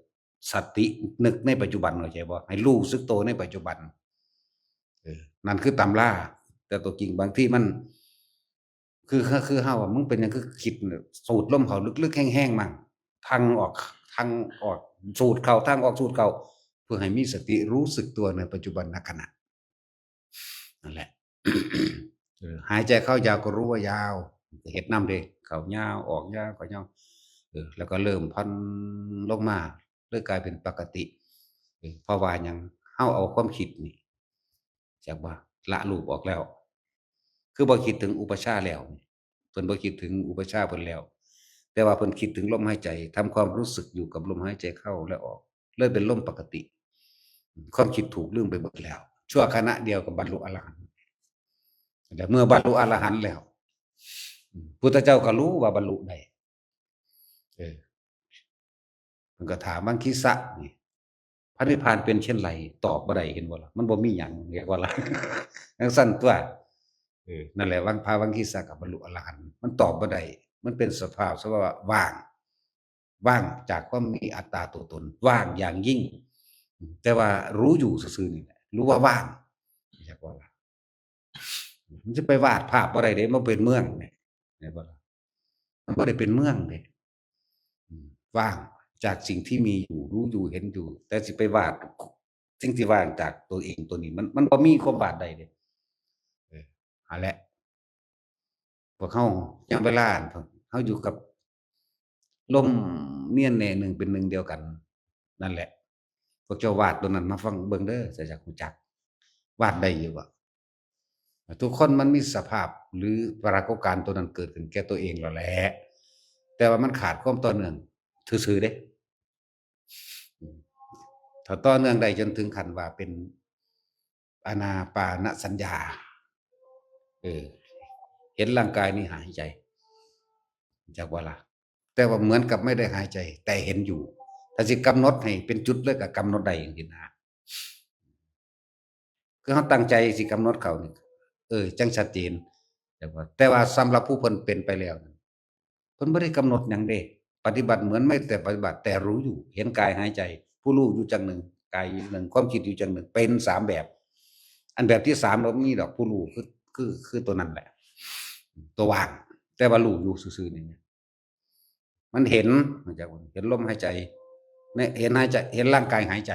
สตินึกในปัจจุบัน เข้าใจบ่ ให้รู้สึกตัวในปัจจุบัน เออ นั่นคือตำรา แต่ตัวจริงบางทีมัน คือ คือ คือเฮาอะ มึงเป็นหยังคือคิดเนี่ย สูดลมเข้าลึกๆ แฮงๆ มั่ง ทางออก ทางออก สูดเข้า ทางออก สูดเข้า เพื่อให้มีสติรู้สึกตัวในปัจจุบันขณะ นั่นแหละ เออ หายใจเข้ายาวก็รู้ว่ายาว เฮ็ดนำเด้ เข้ายาว ออกยาว เข้ายาว เออ แล้วก็เริ่มผ่อนลงมา เลยกลายเป็นปกติ เออ เพราะว่าหยัง เฮาเอาความคิดนี่ จักว่าละรูปออกแล้ว คือบ่คิดถึงอุปัชฌาย์แล้ว เพิ่นบ่คิดถึงอุปัชฌาย์เพิ่นแล้ว แต่ว่าเพิ่นคิดถึงลมหายใจ ทำความรู้สึกอยู่กับลมหายใจเข้าและออก เลยเป็นลมปกติ ความคิดถูกลืมไปหมดแล้ว ชั่วขณะเดียวก็บรรลุอรหันต์ แต่เมื่อบรรลุอรหันต์แล้ว พุทธเจ้าก็รู้ว่าบรรลุได้ เออ มันก็ถามวังคีสะนี่ พระนิพพานเป็นเช่นไร ตอบบ่ได้ เห็นบ่ล่ะ มันบ่มีหยัง เรียกว่าล่ะ จั่งซั่นตัว เออ นั่นแหละ วัง พระวังคีสะก็บรรลุอรหันต์ มันตอบบ่ได้ มันเป็นสภาพ สภาวะว่าง ว่างจากความมีอัตตาตัวตน ว่างอย่างยิ่ง แต่ว่ารู้อยู่ซื่อๆ นี่แหละ รู้ว่าว่าง เรียกว่าล่ะ มันจะไปวาดภาพบ่ได้เด้ มันเป็นเมืองเนี่ย เห็นบ่ล่ะ มันบ่ได้เป็นเมืองเด้ อืม ว่าง จากสิ่งที่มีอยู่ รู้อยู่ เห็นอยู่ แต่สิไปวาดสิ่งที่ว่างจากตัวเองตัวนี้ มัน มันบ่มีความวาดได้เด้ เออ อันแหละ พวกเฮา ยามเวลาเฮาอยู่กับลมเนียนแน่หนึ่งเป็นหนึ่งเดียวกัน นั่นแหละ พวกเจ้าวาดตัวนั้นมาฟังเบิ่งเด้อ จะอยากรู้จัก วาดได้อยู่บ่ ทุกคนมันมีสภาพหรือปรากฏการณ์ตัวนั้นเกิดขึ้นแก่ตัวเองแล้วแหละ แต่ว่ามันขาดความต่อเนื่องซื่อๆเด้ ถ้าต่อเนื่องได้จนถึงขั้นว่าเป็นอานาปานสัญญา เออ เห็นร่างกายนี่หายใจ จักว่าล่ะ แต่ว่าเหมือนกับไม่ได้หายใจ แต่เห็นอยู่ ถ้าสิกำหนดให้เป็นจุดเลยก็กำหนดได้จังซี้นะ คือเฮาตั้งใจสิกำหนดเข้านี่ เออ จั่งชัดเจน แต่ว่า แต่ว่าสำหรับผู้เพิ่นเป็นไปแล้วนั้น เพิ่นบ่ได้กำหนดหยังเด้ ปฏิบัติเหมือนไม่แต่ปฏิบัติ แต่รู้อยู่ เห็นกายหายใจ ผู้รู้อยู่จั่งหนึ่ง กายอยู่จั่งหนึ่ง ความคิดอยู่จั่งหนึ่ง เป็นสามแบบ อันแบบที่สามบ่มีดอก ผู้รู้คือ คือ คือตัวนั้นแหละ ตัวว่าง แต่ว่ารู้อยู่ซื่อๆนี่ มันเห็น เห็นลมหายใจ เนี่ย เห็นหายใจ เห็นร่างกายหายใจ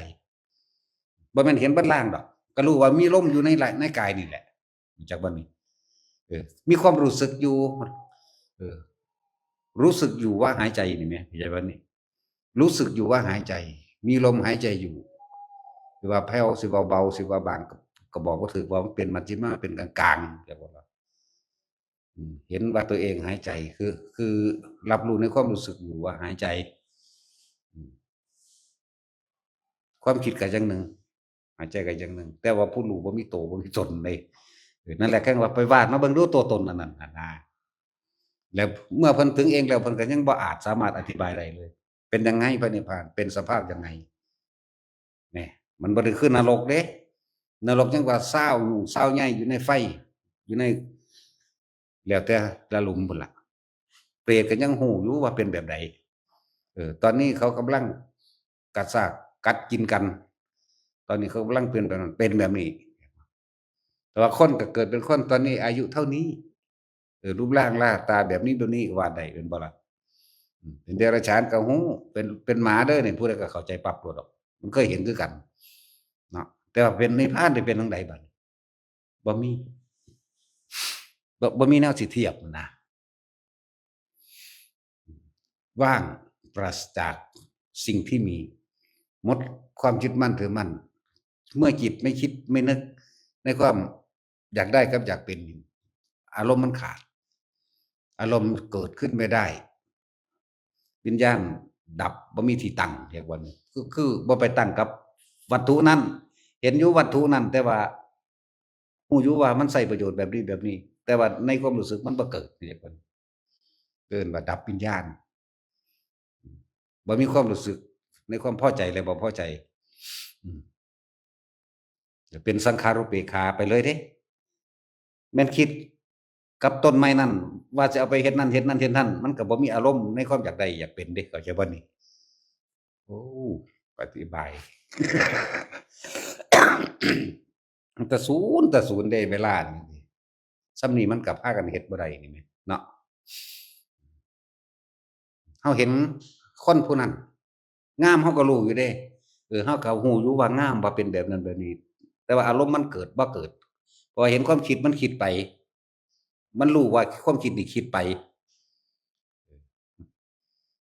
บ่แม่นเห็นเบิดร่างดอก ก็รู้ว่ามีลมอยู่ในร่าง ในกายนี่แหละ รู้จักบ่นี่ เออ มีความรู้สึกอยู่ เออ รู้สึกอยู่ว่าหายใจนี่แหม เข้าใจบ่นี่ รู้สึกอยู่ว่าหายใจ มีลมหายใจอยู่ สิว่าแผ่ว สิว่าเบา สิว่าบาง ก็ ก็บอกบ่ถูก ว่ามันเป็นมัชฌิมะ เป็นกลางๆ เข้าใจบ่ล่ะ อืม เห็นว่าตัวเองหายใจ คือ คือรับรู้ในความรู้สึกอยู่ว่าหายใจ อืม ความคิดก็อย่างหนึ่ง หายใจก็อย่างหนึ่ง แต่ว่าผู้รู้บ่มีโต บ่มีตนเลย เออ นั่นแหละ แค่ว่าไปวาดมาเบิ่งดูตัวตนอันนั้นน่ะนะ แล้วเมื่อเพิ่นถึงเองแล้ว เพิ่นก็ยังบ่อาจสามารถอธิบายได้เลย เป็นยังไงพระนิพพาน เป็นสภาพยังไง เนี่ย มันบ่ได้คือนรกเด้ นรกยังว่าซาวอยู่ ซาวใหญ่อยู่ในไฟ อยู่ใน แล้วแต่ละหลุมพุ้นล่ะ เปรตก็ยังฮู้อยู่ว่าเป็นแบบใด เออ ตอนนี้เขากำลังกระซากกัดกินกัน ตอนนี้เขากำลังเป็นแบบนั้น เป็นแบบนี้ แต่ว่าคนก็เกิดเป็นคน ตอนนี้อายุเท่านี้ เออ รูปร่างหน้าตาแบบนี้แบบนี้ก็ว่าได้ เป็นบ่ล่ะ อืม เป็นเดรัจฉานก็ฮู้ เป็น เป็นหมาเด้อนี่ ผู้ใดก็เข้าใจปั๊บโลดดอก มันเคยเห็นคือกัน เนาะ แต่ว่าเป็นนิพพานนี่เป็นจั่งใดบัดนี้ บ่มี บ่ บ่มีแนวสิเทียบนะ ว่างปราศจากสิ่งที่มี หมดความยึดมั่นถือมั่น เมื่อจิตไม่คิดไม่นึกในความอยากได้กับอยากเป็น อารมณ์มันขาด อารมณ์เกิดขึ้นไม่ได้ วิญญาณดับ บ่มีที่ตั้ง เรียกว่านี่ คือ คือบ่ไปตั้งกับวัตถุนั้น เห็นอยู่วัตถุนั้น แต่ว่าฮู้อยู่ว่ามันใช้ประโยชน์แบบนี้แบบนี้ แต่ว่าในความรู้สึกมันบ่เกิด เรียกว่า เอิ้นว่าดับวิญญาณ บ่มีความรู้สึกในความพอใจและบ่พอใจ อืม จะเป็นสังขารุปเปกขาไปเลยเด้ แม่นคิดกับต้นไม้นั่น ว่าจะเอาไปเฮ็ดนั่นเฮ็ดนั่นเฮ็ดนั่น มันก็บ่มีอารมณ์ในความอยากได้อยากเป็นเด้ เข้าใจบ่นี่ โอ้ อธิบาย แต่ศูนย์ แต่ศูนย์เด้ เวลานี่ ส่ำนี้มันก็พากันเฮ็ดบ่ได้นี่แหมเนาะ เฮาเห็นคนผู้นั้นงาม เฮาก็รู้อยู่เด้ เออ เฮาก็ฮู้อยู่ว่างาม ว่าเป็นแบบนั้นแบบนี้ แต่ว่าอารมณ์มันเกิดบ่เกิด เพราะว่าเห็นความคิดมันคิดไป มันรู้ว่าความคิดนี่คิดไป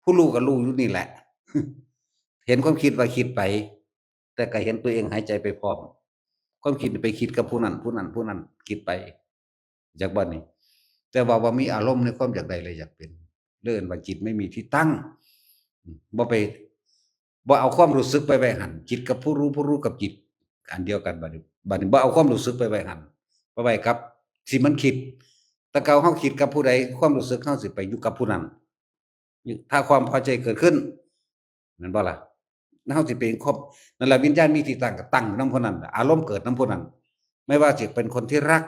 ผู้รู้ก็รู้อยู่นี่แหละ เห็นความคิดว่าคิดไป แต่ก็เห็นตัวเองหายใจไปพร้อม ความคิดไปคิดกับผู้นั้น ผู้นั้น ผู้นั้น คิดไป จักบ่นี่ แต่ว่าบ่มีอารมณ์ในความอยากได้และอยากเป็น เลยเอิ้นว่าจิตไม่มีที่ตั้ง อืม บ่ไป บ่เอาความรู้สึกไปไว้หั่น จิตกับผู้รู้ ผู้รู้กับจิต อันเดียวกัน บัดนี้ บัดนี้บ่เอาความรู้สึกไปไว้หั่น ไปไว้กับที่มันคิด แต่เก่าเฮาคิดกับผู้ใด ความรู้สึกเฮาสิไปอยู่กับผู้นั้น ถ้าความพอใจเกิดขึ้น แม่นบ่ล่ะ เฮาสิเป็นครอบ นั่นแหละ วิญญาณมีที่ตั้งก็ตั้งอยู่นำผู้นั้น อารมณ์เกิดนำผู้นั้น ไม่ว่าสิเป็นคนที่รัก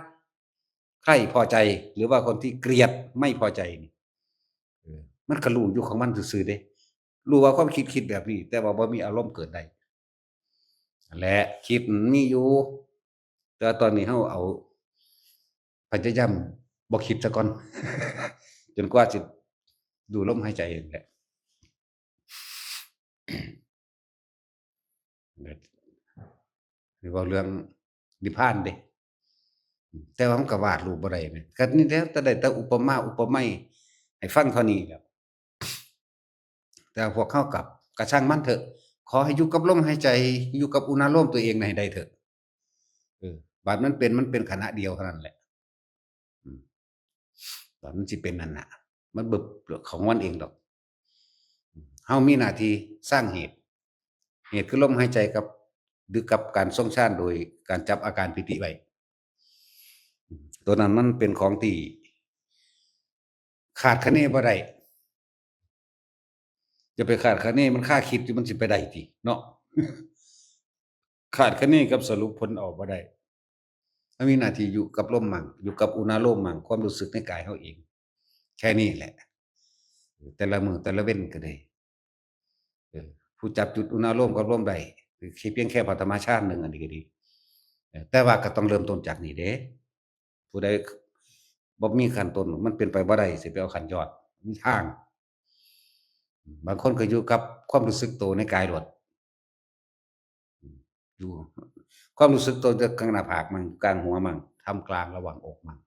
ใคร่พอใจ หรือว่าคนที่เกลียดไม่พอใจนี่ เออ มันก็รู้อยู่ของมันซื่อๆเด้ รู้ว่าความคิดคิดแบบนี้ แต่ว่าบ่มีอารมณ์เกิดได้ นั่นแหละ คิดมีอยู่ แต่ว่าตอนนี้เฮาเอา พยายามบ่คิดซะก่อน จนกว่าสิดูลมหายใจนั่นแหละ เดี๋ยวเว้าเรื่องนิพพานเด้ แต่ว่ามันก็วาดรูปบ่ได้แหม ก็นี่แหละ แต่ได้แต่อุปมาอุปไมยให้ฟังเท่านี้แหละ แต่พวกเขากลับ ก็ช่างมันเถอะ ขอให้อยู่กับลมหายใจ อยู่กับอุณาโลมตัวเองให้ได้เถอะ เออ บาดมันเป็น มันเป็นขณะเดียวเท่านั้นแหละ อืม บาดมันสิเป็นนั่นน่ะ มันเบิบของมันเองดอก เฮามีหน้าที่สร้างเหตุ เหตุคือลมหายใจกับ หรือกับการทรงฌานโดยการจับอาการปีติไว้ ตัวนั้นมันเป็นของที่คาดคะเนบ่ได้ จะไปคาดคะเน มันคาคิดอยู่ มันสิไปได้ติเนาะ คาดคะเนกับสรุปผลเอาบ่ได้ เฮามีหน้าที่อยู่กับลมมั่ง อยู่กับอุณาโลมมั่ง ความรู้สึกในกายเฮาเอง แค่นี้แหละ แต่ละมื้อแต่ละเว็นก็ได้ เออ ผู้จับจุดอุณาโลมกับลมได้ คือเพียงแค่ปฐมฌานหนึ่งอันนี้ก็ดี เออ แต่ว่าก็ต้องเริ่มต้นจากนี่เด้ ผู้ใดบ่มีขั้นต้น มันเป็นไปบ่ได้สิไปเอาขั้นยอด มีทาง บางคนก็อยู่กับความรู้สึกโตในกายโลด อยู่ ความรู้สึกโตอยู่กลางหน้าผากมั่ง กลางหัวมั่ง ท่ามกลางระหว่างอกมั่ง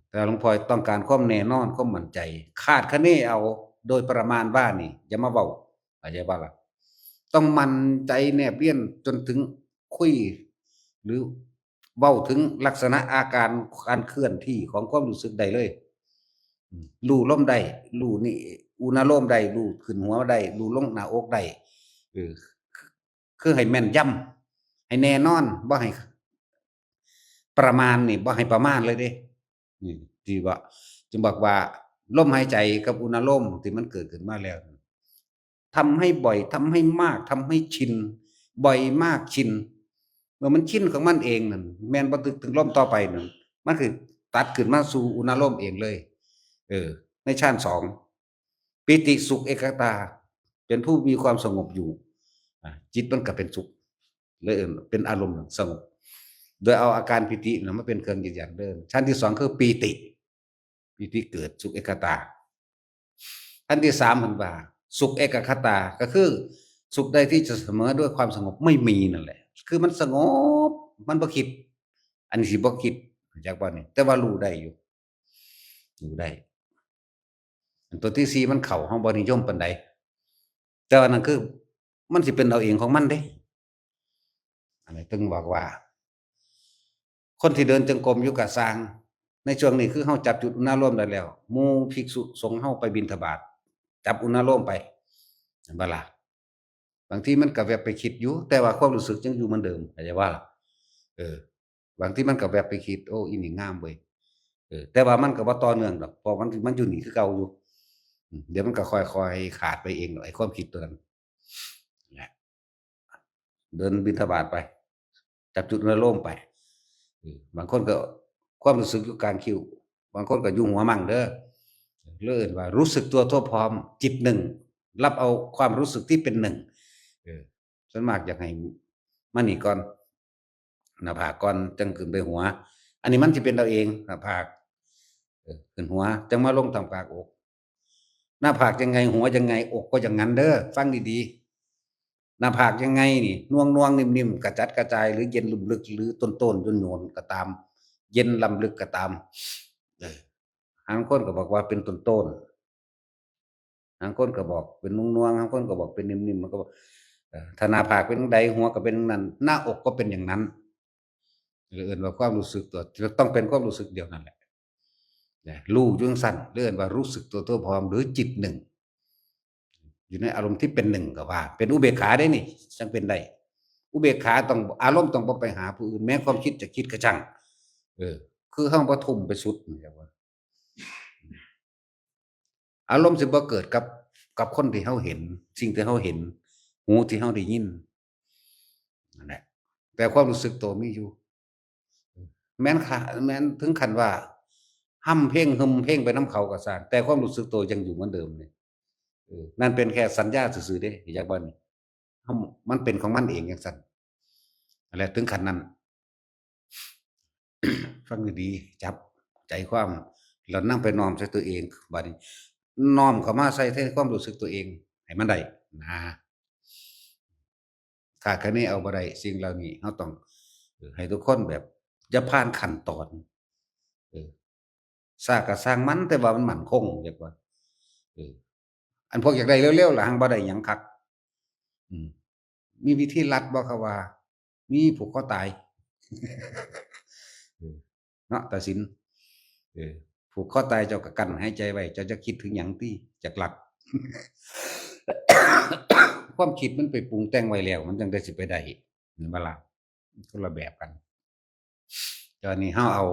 แต่หลวงพ่อต้องการความแน่นอน ความมั่นใจ คาดคะเนเอาโดยประมาณว่านี่ อย่ามาเว้า เข้าใจบ่ล่ะ ต้องมั่นใจแนบเนียนจนถึงคุย หรือเว้าถึงลักษณะอาการการเคลื่อนที่ของความรู้สึกได้เลย อืม รู้ลมได้ รู้นี่ อุณาโลมได้ รู้ขึ้นหัวได้ รู้ลงหน้าอกได้ เออ คือให้แม่นยำ ให้แน่นอน บ่ให้ประมาณนี่ บ่ให้ประมาณเลยเด้ นี่ ที่ว่า จึงบอกว่าลมหายใจกับอุณาโลมที่มันเกิดขึ้นมาแล้ว ทำให้บ่อย ทำให้มาก ทำให้ชิน บ่อยมาก ชิน เมื่อมันชินของมันเองนั่น แม่นบ่ตึกถึงลมต่อไปนั่น มันคือตัดขึ้นมาสู่อุณาโลมเองเลย เออ ในฌานสอง ปีติสุขเอกคตา เป็นผู้มีความสงบอยู่ อ่ะ จิตมันก็เป็นสุข เลยเอิ้นเป็นอารมณ์สงบ โดยเอาอาการปีติน่ะมาเป็นเครื่องยืนยันเด้อ ชั้นที่สองคือปีติ ปีติเกิดสุขเอกคตา อันที่สามเพิ่นว่า สุขเอกคตา ก็คือสุขใดที่จะเสมอด้วยความสงบไม่มีนั่นแหละ คือมันสงบ มันบ่คิด อันนี้สิบ่คิด รู้จักบ่นี่ แต่ว่ารู้ได้อยู่ รู้ได้ อันตัวที่สี่มันเข้า เฮาบ่นิยมปานใด แต่ว่านั่นคือมันสิเป็นเอาเองของมันเด้ อันนี้ถึงบอกว่า คนที่เดินจงกรมอยู่ก็ซ่าง ในช่วงนี้คือเฮาจับจุดอุณาโลมได้แล้ว หมู่ภิกษุสงฆ์เฮาไปบิณฑบาต จับอุณาโลมไป เห็นบ่ล่ะ บางทีมันก็แวบไปคิดอยู่ แต่ว่าความรู้สึกยังอยู่เหมือนเดิม เข้าใจบ่ล่ะ เออ บางทีมันก็แวบไปคิด โอ้ อีนี่งามเว้ย เออ แต่ว่ามันก็บ่ต่อเนื่องดอก เพราะมัน มันอยู่นี่คือเก่าอยู่ อืม เดี๋ยวมันก็ค่อยๆขาดไปเองดอก ไอ้ความคิดตัวนั้น แหละ เดินบิณฑบาตไป จับจุดอุณาโลมไป เออ บางคนก็ความรู้สึกอยู่กลางคิ้ว บางคนก็อยู่หัวมั่งเด้อ เรียกว่ารู้สึกตัวทั่วพร้อม จิตหนึ่ง รับเอาความรู้สึกที่เป็นหนึ่ง เออ ส่วนมากอยากให้มานี่ก่อน หน้าผากก่อน จั่งขึ้นไปหัว อันนี้มันสิเป็นเอาเอง หน้าผาก เออ ขึ้นหัว จั่งมาลงท่ามกลางอก หน้าผากยังไง หัวยังไง อกก็อย่างนั้นเด้อ ฟังดีๆ หน้าผากยังไงนี่ น่วงๆ นิ่มๆ กระจัดกระจาย หรือเย็นลุ่มลึก หรือต้นๆ โยนๆ ก็ตาม เย็นล้ำลึกก็ตาม เออ บางคนก็บอกว่าเป็นต้นๆ บางคนก็บอกเป็นน่วงๆ บางคนก็บอกเป็นนิ่มๆ มันก็บอก เอ่อ ถ้าหน้าผากเป็นจั่งใด หัวก็เป็นจั่งนั้น หน้าอกก็เป็นอย่างนั้น เรียกว่าความรู้สึกตัว ต้องเป็นความรู้สึกเดียวนั่นแหละ นะ รู้อยู่จั่งซั้น เรียกว่ารู้สึกตัวทั่วพร้อม หรือจิตหนึ่ง อยู่ในอารมณ์ที่เป็นหนึ่งก็ว่า เป็นอุเบกขาได้นี่ จั่งเป็นได้ อุเบกขาต้อง อารมณ์ต้องบ่ไปหาผู้อื่น แม้ความคิดจะคิดก็ช่าง เออ คือเฮาบ่ทุ่มไปสุด เรียกว่า อารมณ์สิบ่เกิดกับ กับคนที่เฮาเห็น สิ่งที่เฮาเห็น หูที่เฮาได้ยิน นั่นแหละ แต่ความรู้สึกตัวมีอยู่ แม้นค่ะ แม้นถึงขั้นว่า ฮ่ำเพลง ฮึมเพลงไปนำเขาก็ซ่าง แต่ความรู้สึกตัวยังอยู่เหมือนเดิมนี่ เออ นั่นเป็นแค่สัญญาซื่อๆ เด้ อยากว่านี่ เฮา มันเป็นของมันเองจั่งซั้น นั่นแหละ ถึงขั้นนั้น ฟังดีๆ จับใจความ แล้วนำไปน้อมใส่ตัวเอง บัดนี้ น้อมเข้ามาใส่ในความรู้สึกตัวเอง ให้มันได้ นะ คาดคะเนเอาบ่ได้ สิ่งเหล่านี้เฮาต้อง เออ ให้ทุกคนแบบอย่าผ่านขั้นตอน เออ ช้าก็ช่างมัน แต่ว่ามันมั่นคง เรียกว่า เออ อันพวกอยากได้เร็วๆ ล่ะ หังบ่ได้หยังคัก อืม มีวิธีลัดบ่ เขาว่า มี ผูกคอตาย เออ เนาะ ตาสิน เออ ผูกคอตาย เจ้าก็กั้นหายใจไว้ เจ้าจะคิดถึงหยังติ จักลัด ความคิดมันไปปรุงแต่งไว้แล้ว มันจั่งได้สิไปได้ เห็นบ่ล่ะ คนละแบบกัน ตอนนี้เฮาเอา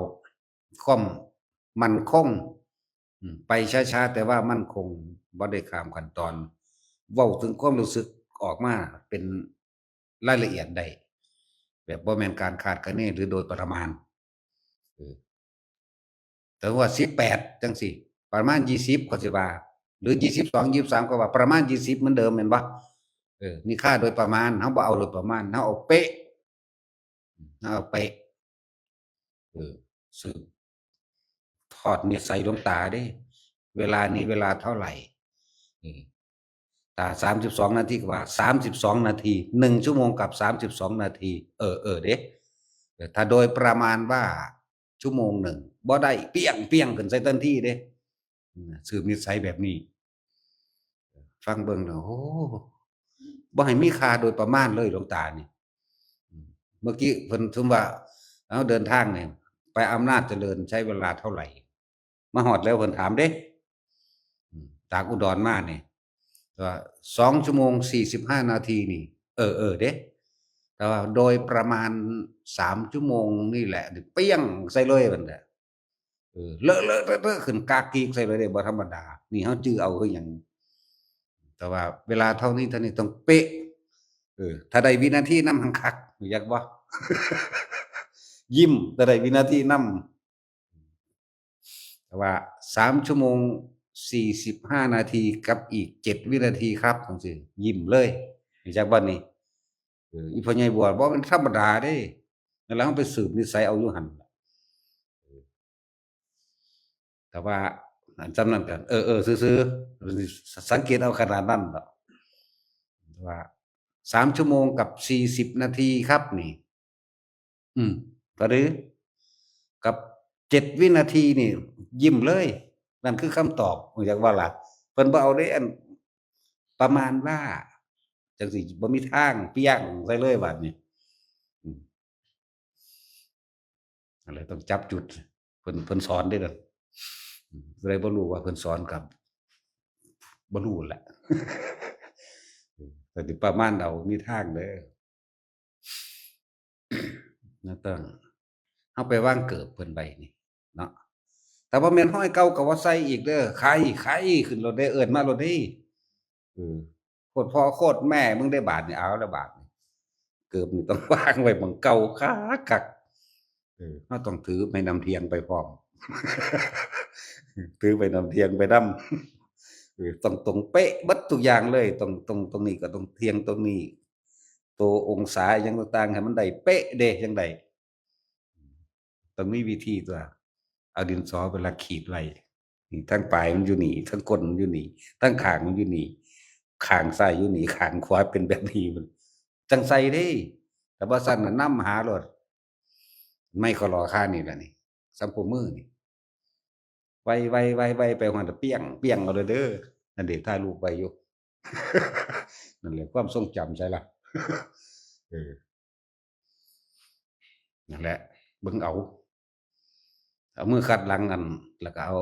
ความมั่นคง อืม ไปช้าๆ แต่ว่ามั่นคง บ่ได้ข้ามขั้นตอน เว้าถึงความรู้สึกออกมาเป็นรายละเอียดได้ แบบบ่แม่นการคาดคะเนหรือโดยประมาณ เออ แต่ว่า สิบแปด จั่งซี้ ประมาณ ยี่สิบ ก็สิว่า หรือ ยี่สิบสอง ยี่สิบสาม ก็ว่า ประมาณ ยี่สิบ เหมือนเดิม แม่นบ่ เออ นี่ค่าโดยประมาณ เฮาบ่เอาโดยประมาณ เฮาเอาเป๊ะ เฮาเอาเป๊ะ เออ สืบทอดนิสัยหลวงตาเด้ เวลานี้เวลาเท่าไหร่ เออ ถ้า สามสิบสอง นาที ก็ว่า สามสิบสอง นาที หนึ่ง ชั่วโมงกับ สามสิบสอง นาที เออ เออ เด้ เออ ถ้าโดยประมาณว่า ชั่วโมงหนึ่ง บ่ได้ เปี้ยง เปี้ยง ขึ้นใส่ทันทีเด้ อืม สืบนิสัยแบบนี้ ฟังเบิ่งแล้ว โอ้ บ่ให้มีค่าโดยประมาณเลยหลวงตานี่ อืม เมื่อกี้เพิ่นสมมุติว่า เอ้า เดินทางเนี่ย ไปอำนาจเจริญใช้เวลาเท่าไหร่ มาฮอดแล้วเพิ่นถามเด้ อืม จากอุดรมาเนี่ย ว่า สอง ชั่วโมง สี่สิบห้า นาทีนี่ เออ เออ เด้ แต่ว่าโดยประมาณ สาม ชั่วโมงนี่แหละ เปี้ยงใส่เลยบัดนี้ เออ เลอะเลอะเทอะเทอะขึ้นกากกีกใส่เลยเด้ บ่ธรรมดา นี่เฮาจื่อเอาคือหยัง แต่ว่าเวลาเท่านี้เท่านี้ต้องเป๊ะ เออ ถ้าได้วินาทีนำหังคัก รู้จักบ่ ยิ้ม ถ้าได้วินาทีนำ แต่ว่า สาม ชั่วโมง สี่สิบห้า นาทีกับอีก เจ็ด วินาทีครับ จั่งซี้ ยิ้มเลย รู้จักบ่นี่ เออ อีพ่อใหญ่บัว บ่แม่นธรรมดาเด้ นั่นล่ะ เฮาไปสืบนิสัยเอาอยู่หั่นล่ะ เออ แต่ว่า อันจำนั้นกัน เออ เออ ซื่อๆ สังเกตเอาขนาดนั้นดอก ว่า สาม ชั่วโมงกับ สี่สิบ นาทีครับนี่ อืม ก็หรือ กับ เจ็ด วินาทีนี่ ยิ้มเลย นั่นคือคำตอบ รู้จักบ่ล่ะ เพิ่นบ่เอาเด้ อัน ประมาณว่า จั่งซี้ บ่มีทาง เปี้ยงใส่เลยบัดนี้ อืม นั่นแหละ ต้องจับจุด เพิ่น เพิ่นสอนเด้นั่น อืม ผู้ใดบ่รู้ว่าเพิ่นสอนก็บ่รู้แหละ แต่สิประมาณเอา มีทางเด้อ นั่นต้อง เฮาไปวางเกิบเพิ่นไว้นี่เนาะ แต่บ่แม่นฮ้อยเก่าก็ว่าใส่อีกเด้อ ไข่ ไข่ขึ้นโลดเด้ เอิ้นมาโลดเด้ เออ โคตรพ่อโคตรแม่มึงได้บาดนี่ เอาแล้วบาดนี่ เกิบนี่ต้องวางไว้หม่องเก่าคักๆ เออ เฮาต้องถือไม้น้ำเที่ยงไปพร้อม ถือไม้น้ำเที่ยงไปนำ เออ ต้องตรงเป๊ะเบิดทุกอย่างเลย ตรง ตรง ตรงนี้ก็ต้องเที่ยงตรงนี้ ตัวองศาหยังต่างๆ ให้มันได้เป๊ะเด้ จั่งใด ต้องมีวิธีตัว เอาดินสอเวลาขีดไว้ นี่ ทั้งปลายมันอยู่นี่ ทั้งก้นมันอยู่นี่ ทั้งข้างมันอยู่นี่ ข้างซ้ายอยู่นี่ ข้างขวาเป็นแบบนี้ มันจั่งใส่เด้ แต่บ่ซั้นน่ะนำหาโลด ไม้ขอลอค่านี่ล่ะนี่ สำโพกมือนี่ ไวๆๆๆ ไปฮอดเปี้ยง เปี้ยงเอาเลยเด้อ นั่นเด้ ถ่ายรูปไว้อยู่ นั่นแหละ ความทรงจำใช่ล่ะ เออ นั่นแหละ เบิ่งเอา เอามือคัดหลังอัน แล้วก็เอา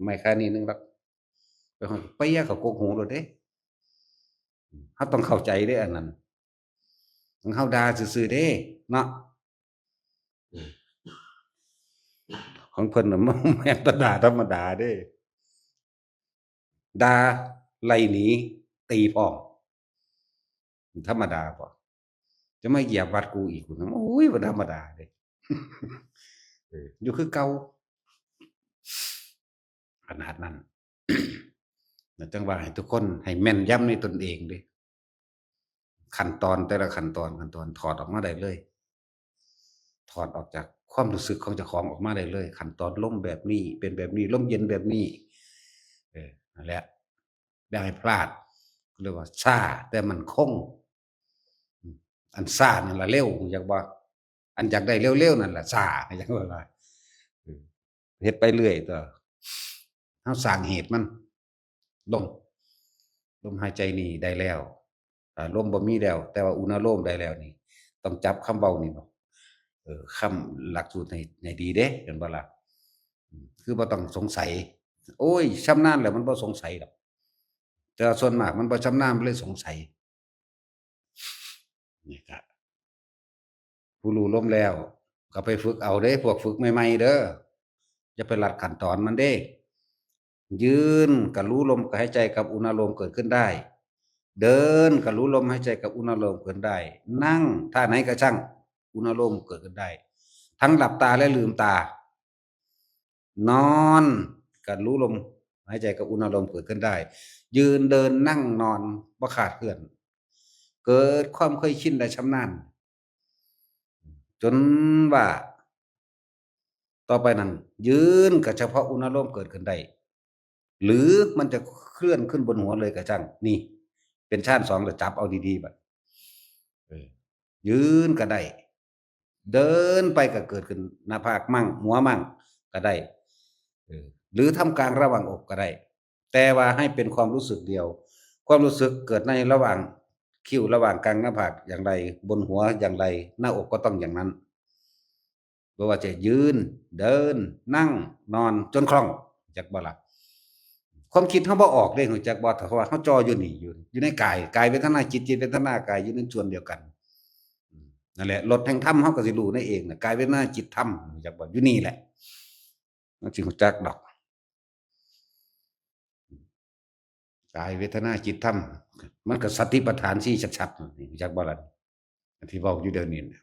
ไม้ค่านี้หนึ่งลัก ไปฮอดเปี้ยง เขากกหูโลดเด้ เฮาต้องเข้าใจเด้อันนั้น ของเฮาด่าซื่อๆเด้ เนาะ ของเพิ่นน่ะ มันแม่นแต่ด่าธรรมดาเด้ ด่าไล่หนี ตีพร้อม ธรรมดาบ่ จะมาเหยียบวัดกูอีก กูนะ โอ้ย บ่ธรรมดาเด้ เออ อยู่คือเก่า ขนาดนั้น นะ จั่งว่าให้ทุกคนให้แม่นยำในตนเองเด้ ขั้นตอนแต่ละขั้นตอน ขั้นตอนถอดออกมาได้เลย ถอดออกจากความรู้สึกของเจ้าของออกมาได้เลย ขั้นตอนลมแบบนี้ เป็นแบบนี้ ลมเย็นแบบนี้ เออ นั่นแหละ อย่าให้พลาด เรียกว่าช้าแต่มั่นคง อืม อันซ่านั่นล่ะเร็ว อยากว่า อันอยากได้เร็วๆนั่นล่ะซ่า อยากว่า เออ เฮ็ดไปเรื่อยตัว เฮาสร้างเหตุมัน ลม ลมหายใจนี่ได้แล้ว อ่า ลมบ่มีแล้ว แต่ว่าอุณาโลมได้แล้วนี่ ต้องจับคำเว้านี่บ่ เออ คำหลักสูตรให้ ให้ดีเด้ เห็นบ่ล่ะ อืม คือบ่ต้องสงสัย โอ้ย ชำนาญแล้วมันบ่สงสัยดอก แต่ว่าส่วนมากมันบ่ชำนาญ มันเลยสงสัย นี่ก็ ผู้รู้ลมแล้ว ก็ไปฝึกเอาเด้ พวกฝึกใหม่ๆเด้อ อย่าไปลัดขั้นตอนมันเด้ ยืนก็รู้ลมหายใจกับอุณาโลมเกิดขึ้นได้ เดินก็รู้ลมหายใจกับอุณาโลมเกิดได้ นั่งท่าไหนก็ช่าง อุณาโลมเกิดขึ้นได้ ทั้งหลับตาและลืมตา นอนก็รู้ลมหายใจกับอุณาโลมเกิดขึ้นได้ ยืนเดินนั่งนอนบ่ขาดเคลื่อน เกิดความเคยชินและชำนาญ จนว่า ต่อไปนั้น ยืนก็เฉพาะอุณาโลมเกิดขึ้นได้ หรือมันจะเคลื่อนขึ้นบนหัวเลยก็ช่าง นี่ เป็นฌานสอง แล้วจับเอาดีๆ บัด เออ ยืนก็ได้ เดินไปก็เกิดขึ้นหน้าผากมั่ง หัวมั่งก็ได้ เออ หรือท่ามกลางระหว่างอกก็ได้ แต่ว่าให้เป็นความรู้สึกเดียว ความรู้สึกเกิดในระหว่างคิ้ว ระหว่างกลางหน้าผากอย่างไร บนหัวอย่างไร หน้าอกก็ต้องอย่างนั้น บ่ว่าจะยืน เดิน นั่ง นอน จนคล่อง จักบ่ล่ะ ความคิดเฮาบ่ออกเด้ รู้จักบ่ เพราะว่าเฮาจ่ออยู่นี่ อยู่ อยู่ในกาย กายเวทนาจิต จิตเวทนากาย อยู่ในส่วนเดียวกัน อืม นั่นแหละ รสแห่งธรรมเฮาก็สิรู้ในเองน่ะ กายเวทนาจิตธรรม รู้จักบ่ อยู่นี่แหละ มันสิรู้จักดอก กายเวทนาจิตธรรม มันก็สติปัฏฐานสี่ชัดๆ นี่ รู้จักบ่ล่ะ ที่เว้าอยู่เดี๋ยวนี้น่ะ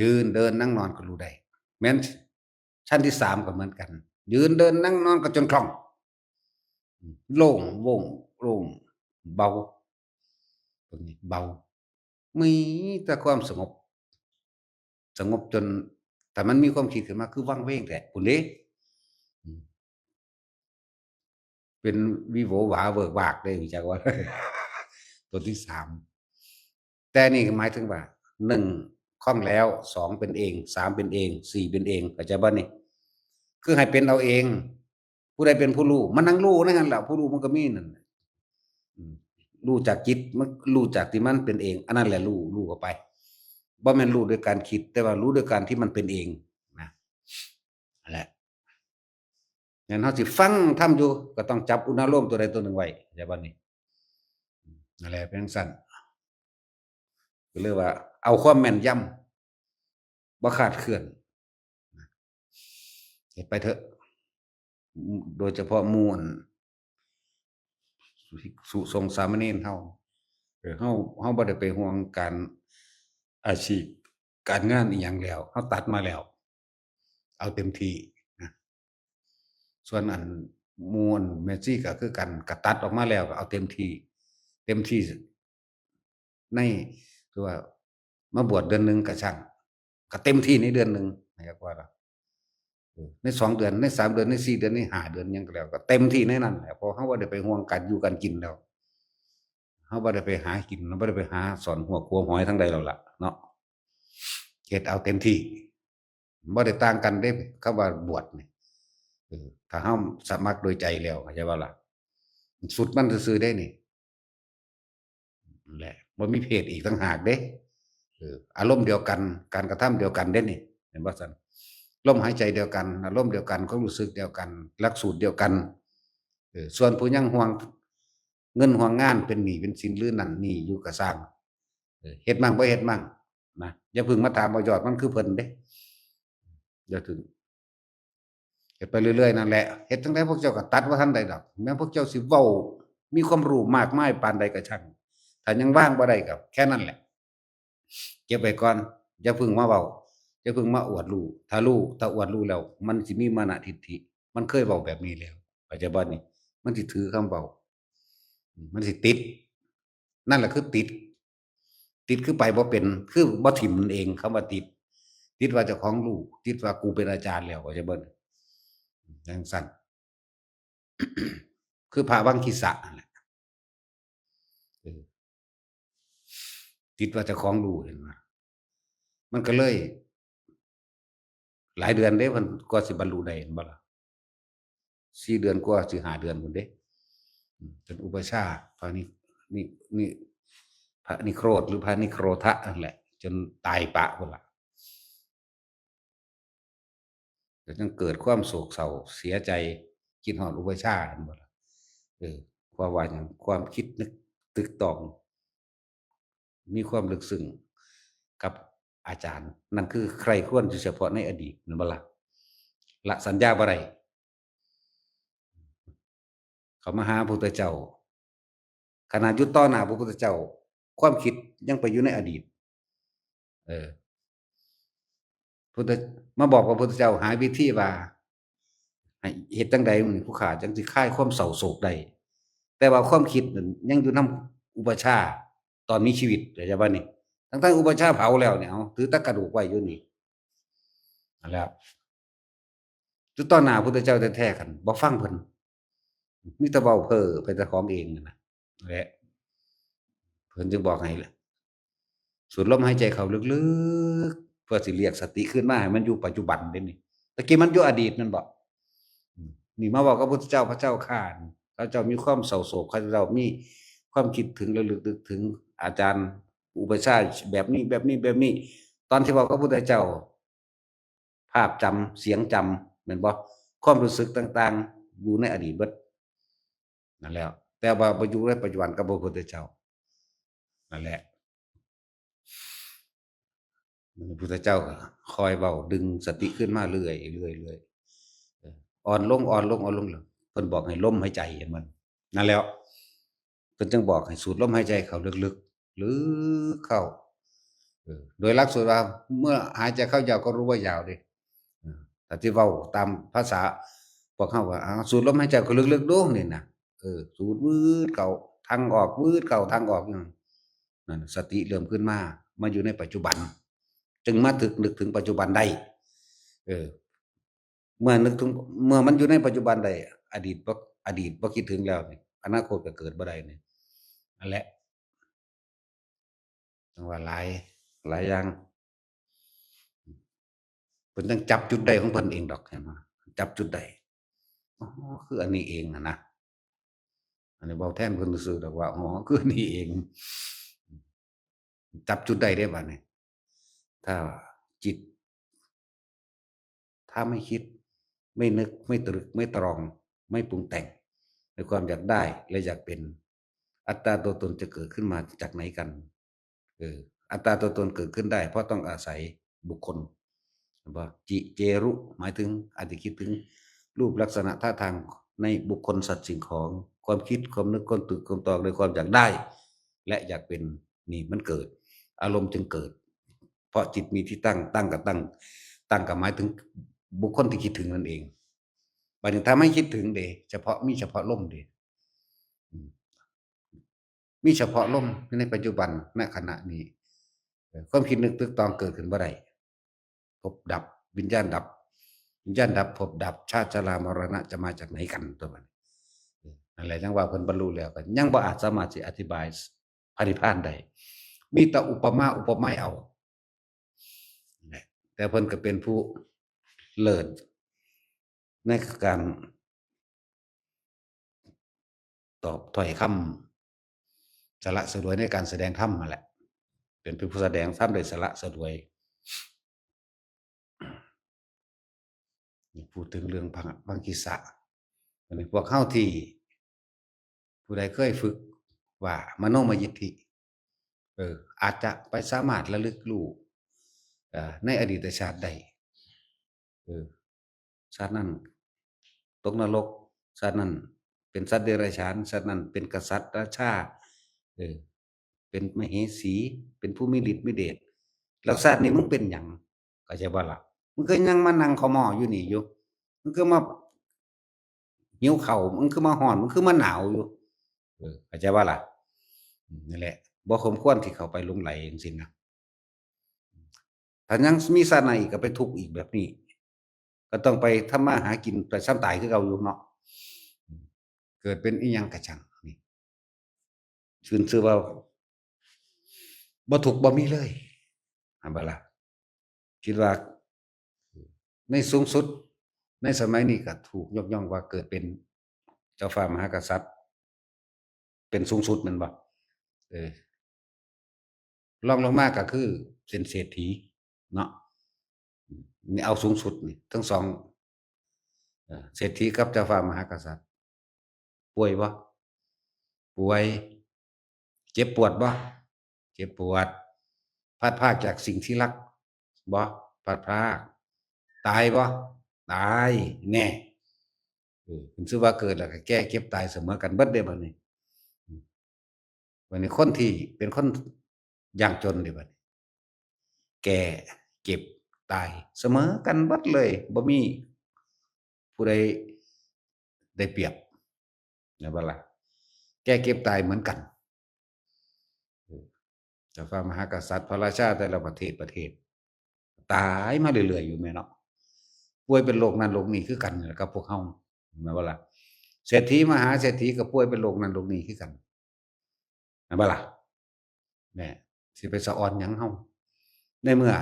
ยืนเดินนั่งนอนก็รู้ได้ แม้นชั้นที่สามก็เหมือนกัน ยืนเดินนั่งนอนก็จนคล่อง โล่งโว่งโล่ง เบา ตรงนี้เบา มีแต่ความสงบ สงบจน แต่มันมีความคิดขึ้นมาคือวังเวงแท้ พุ้นเด้ อืม เป็นวิโหวหวาเวิกวากได้ รู้จักว่า ตัวที่สาม แต่นี่หมายถึงว่า หนึ่ง คล่องแล้ว สอง เป็นเอง สาม เป็นเอง สี่ เป็นเอง เข้าใจบ่นี่ คือให้เป็นเอาเอง ผู้ใดเป็นผู้รู้ มันนั่งรู้ในนั้นแหละ ผู้รู้มันก็มีนั่นน่ะ อืม รู้จากจิต มันรู้จากที่มันเป็นเอง อันนั้นแหละรู้ รู้เข้าไป บ่แม่นรู้ด้วยการคิด แต่ว่ารู้ด้วยการที่มันเป็นเองนะ นั่นแหละ งั้นเฮาสิฟังธรรมอยู่ ก็ต้องจับอุณาโลมตัวใดตัวหนึ่งไว้ เข้าใจบ่นี่ นั่นแหละ เป็นจั่งซั้น ก็เลยว่า เอาความแม่นยำ บ่ขาดเคลื่อน เฮ็ดไปเถอะ โดยเฉพาะหมู่อัน ภิกษุสงฆ์สามเณรเฮา เออ เฮา เฮาบ่ได้ไปห่วงการอาชีพ การงานอิหยังแล้ว เฮาตัดมาแล้ว เอาเต็มที่นะ ส่วนอันหมู่อันแม่ชีก็คือกัน ก็ตัดออกมาแล้ว ก็เอาเต็มที่ เต็มที่ ใน คือว่า มาบวชเดือนหนึ่งก็ช่าง ก็เต็มที่ในเดือนหนึ่ง นะครับว่าล่ะ เออ ในสองเดือน ในสามเดือน ในสี่เดือน ในห้าเดือน หยังก็แล้ว ก็เต็มที่ในนั้นแหละ เพราะเฮาบ่ได้ไปห่วงการอยู่การกินแล้ว เฮาบ่ได้ไปหากิน เฮาบ่ได้ไปหาซ่อนฮวกขัวหอยทางใดแล้วล่ะเนาะ เฮ็ดเอาเต็มที่ บ่ได้ต่างกันเด้ คำว่าบวชนี่ เออ ถ้าเฮาสมัครโดยใจแล้ว เข้าใจบ่ล่ะ สุดมันซื่อๆเด้นี่ นั่นแหละ บ่มีเพศอีกต่างหากเด้ เออ อารมณ์เดียวกัน การกระทำเดียวกันเด้นี่ เห็นบ่ซั่น ลมหายใจเดียวกัน อารมณ์เดียวกัน ความรู้สึกเดียวกัน หลักสูตรเดียวกัน เออ ส่วนผู้ยังห่วงเงินห่วงงาน เป็นหนี้เป็นสินหรือนั่นหนี้อยู่ก็ซ่าง เออ เฮ็ดมั่งบ่เฮ็ดมั่งนะ อย่าเพิ่งมาถามว่ายอดมันคือเพิ่นเด้ อย่าถึง เฮ็ดไปเรื่อยๆนั่นแหละ เฮ็ดจั่งใดพวกเจ้าก็ตัดบ่ทันได้ดอก แม้พวกเจ้าสิเว้า มีความรู้มากมายปานใดก็ช่าง ถ้ายังวางบ่ได้ก็แค่นั้นแหละ เก็บไว้ก่อน อย่าเพิ่งมาเว้า อย่าเพิ่งมาอวดรู้ ถ้ารู้ ถ้าอวดรู้แล้ว มันสิมีมานะทิฏฐิ มันเคยเว้าแบบนี้แล้ว เข้าใจบ่นี่ มันสิถือคำเว้า มันสิติด นั่นแหละคือติด ติดคือไปบ่เป็น คือบ่ถิ่มมันเอง คำว่าติด ติดว่าเจ้าของรู้ ติดว่ากูเป็นอาจารย์แล้ว เข้าใจบ่นี่ จั่งซั้น คือพระวังคีสะนั่นแหละ เออ ติดว่าเจ้าของรู้ เห็นบ่ มันก็เลย หลายเดือนเด้ เพิ่นกว่าสิบรรลุได้ เห็นบ่ล่ะ สี่เดือนกว่าสิห้าเดือนพุ้นเด้ อืม จนอุปัชฌาย์ พระนิ นิ นิ พระนิโครธ หรือพระนิโครธะนั่นแหละ จนตายปะพุ้นล่ะ ก็จั่งเกิดความโศกเศร้าเสียใจ คิดฮอดอุปัชฌาย์ เห็นบ่ล่ะ เออ ความว่าหยัง ความคิดนึกตึกตอง มีความลึกซึ้งกับอาจารย์ นั่นคือใคร่ครวญอยู่เฉพาะในอดีต แม่นบ่ล่ะ ละสัญญาบ่ได้ เขามาหาพระพุทธเจ้า ขนาดอยู่ต่อหน้าพระพุทธเจ้า ความคิดยังไปอยู่ในอดีต เออ พุทธ มาบอกพระพุทธเจ้าหาวิธีว่า ให้เฮ็ดจั่งใดผู้ข้าจั่งสิคลายความเศร้าโศกได้ แต่ว่าความคิดนั้นยังอยู่นำอุปัชฌาย์ตอนมีชีวิต เข้าใจบ่นี่ ทั้งๆอุปัชฌาย์เผาแล้วเนี่ย เอา ถือแต่กระดูกไว้อยู่นี่ นั่นแหละ อยู่ต่อหน้าพุทธเจ้าแท้ๆ คันบ่ฟังเพิ่น มีแต่เว้าเพ้อไปแต่ของเองนั่นน่ะ และ เพิ่นจึงบอกให้สูดลมหายใจเข้าลึกๆ เพื่อสิเรียกสติขึ้นมาให้มันอยู่ปัจจุบันเด้นี่ ตะกี้มันอยู่อดีตนั่นบ่ อืม นี่มาบอกกับพุทธเจ้า พระเจ้าข้า ข้าเจ้ามีความเศร้าโศก ข้าเจ้ามีความคิดถึงระลึกนึกถึงอาจารย์อุปัชฌาย์แบบนี้ แบบนี้ แบบนี้ ตอนที่บอกกับพุทธเจ้า ภาพจำ เสียงจำ แม่นบ่ ความรู้สึกต่างๆ อยู่ในอดีตเบิด นั่นแหละ แต่ว่าบ่อยู่ในปัจจุบันกับพระพุทธเจ้า นั่นแหละ พระพุทธเจ้าก็คอยเว้าดึงสติขึ้นมาเรื่อยๆ เรื่อยๆ เออ อ่อนลง อ่อนลง อ่อนลง เพิ่นบอกให้ลมหายใจ เห็นบ่ นั่นแหละ เพิ่นจึงบอกให้สูดลมหายใจเข้าลึกๆ ลึกเข้า เออ โดยหลักสูตรว่า เมื่อหายใจเข้ายาวก็รู้ว่ายาวเด้ เออ ถ้าสิเว้าตามภาษาพวกเฮาว่า เอา สูดลมหายใจเข้าลึกๆ ดู นี่นะ เออ สูดวืดเข้า ทางออก วืดเข้า ทางออก นั่น นั่น สติเริ่มขึ้นมา มาอยู่ในปัจจุบัน จึงมาถึง นึกถึงปัจจุบันได้ เออ เมื่อนึกถึง เมื่อมันอยู่ในปัจจุบันได้ อดีตบ่ อดีตบ่คิดถึงแล้วนี่ อนาคตก็เกิดบ่ได้นี่ นั่นแหละ จั่งว่าหลาย หลายอย่าง เพิ่นจั่งจับจุดใดของเพิ่นเองดอก เห็นบ่ จับจุดใด อ๋อ คืออันนี้เองน่ะนะ อันนี้เว้าแทนเพิ่นซื่อๆ ดอกว่า อ๋อ คืออันนี้เอง จับจุดใดได้บัดนี้ ถ้าจิต ถ้าไม่คิด ไม่นึก ไม่ตรึก ไม่ตรอง ไม่ปรุงแต่ง ในความอยากได้และอยากเป็น อัตตาตัวตนจะเกิดขึ้นมาจากไหนกัน เออ อัตตาตัวตนเกิดขึ้นได้ เพราะต้องอาศัยบุคคล เห็นบ่ จิเจรุ หมายถึง อาจจะคิดถึงรูปลักษณะท่าทางในบุคคลสัตว์สิ่งของ ความคิด ความนึก ความตรึก ความตรอง โดยความอยากได้ และอยากเป็น นี่มันเกิด อารมณ์จึงเกิด เพราะจิตมีที่ตั้ง ตั้งก็ตั้ง ตั้งก็หมายถึงบุคคลที่คิดถึงนั่นเอง บัดนี้ถ้าไม่คิดถึงเด้ เฉพาะ มีเฉพาะลมเด้ อืม มีเฉพาะลมในปัจจุบัน ณ ขณะนี้ เอ่อ ความคิดนึกตึกตองเกิดขึ้นบ่ได้ ภพดับ วิญญาณดับ วิญญาณดับ ภพดับ ชาติชรามรณะจะมาจากไหนกัน ตัวมัน เออ นั่นแหละ จั่งว่าเพิ่นบรรลุแล้วก็ยังบ่อาจสามารถสิอธิบายพระนิพพานได้ มีแต่อุปมาอุปไมยเอา นะ แต่เพิ่นก็เป็นผู้เลิศในการตอบถ้อยคำสละสลวยในการแสดงธรรมนั่นแหละ เป็นผู้แสดงธรรมได้สละสลวย นี่พูดถึงเรื่องพัง พังคิสะ อันนี้พวกเฮาที่ ผู้ใดเคยฝึกว่ามโนมยิทธิ เออ อาจจะไปสามารถระลึกรู้ เอ่อ ในอดีตชาติได้ เออ ชาตินั้นตกนรก ชาตินั้นเป็นสัตว์เดรัจฉาน ชาตินั้นเป็นกษัตริย์ราชา เออ เป็นมเหสี เป็นผู้มีฤทธิ์มีเดช แล้วชาตินี้มึงเป็นหยัง เข้าใจบ่ล่ะ มึงคือยังมานั่งขมออยู่นี่อยู่ มึงคือมาหิวข้าว มึงคือมาฮ้อน มึงคือมาหนาวอยู่ เออ เข้าใจบ่ล่ะ อืม นั่นแหละ บ่สมควรที่เข้าไปหลงใหลจั่งซี้นะ ถ้ายังมีชาติหน้าอีกก็ไปทุกข์อีกแบบนี้ ก็ต้องไปทำมาหากินไปซ้ำตายคือเก่าอยู่เนาะ เกิดเป็นอิหยังกะช่างนี่ ขึ้นชื่อว่า บ่ทุกข์บ่มีเลย หันบ่ล่ะ คิดว่าในสูงสุดในสมัยนี้ก็ถูกยกย่องว่าเกิดเป็นเจ้าฟ้ามหากษัตริย์ เป็นสูงสุดแม่นบ่ เออ รองลงมาก็คือเป็นเศรษฐีเนาะ นี่เอาสูงสุดนี่ทั้งสอง เอ่อ เศรษฐีกับเจ้าฟ้ามหากษัตริย์ ป่วยบ่ ป่วย เจ็บปวดบ่ เจ็บปวด พลัดพรากจากสิ่งที่รักบ่ พลัดพราก ตายบ่ ตาย แน่ เออ เพิ่นชื่อว่าเกิดแล้วก็แก่เจ็บตายเสมอกันเบิดเด้บัดนี้ อืม บัดนี้คนที่เป็นคนยากจนเด้บัดนี้ แก่ เจ็บ ตาย เสมอกันเบิดเลย บ่มีผู้ใดได้เปรียบ แม่นบ่ล่ะ แก่ เจ็บ ตายเหมือนกัน เออ เจ้าฟ้ามหากษัตริย์ พระราชาแต่ละประเทศ ประเทศ ตายมาเรื่อยๆอยู่แม่นเนาะ ป่วยเป็นโรคนั้นโรคนี้คือกันนั่นแหละกับพวกเฮา แม่นบ่ล่ะ เศรษฐีมหาเศรษฐีก็ป่วยเป็นโรคนั้นโรคนี้คือกัน แม่นบ่ล่ะ แหม สิไปสะออนหยังเฮา ในเมื่อ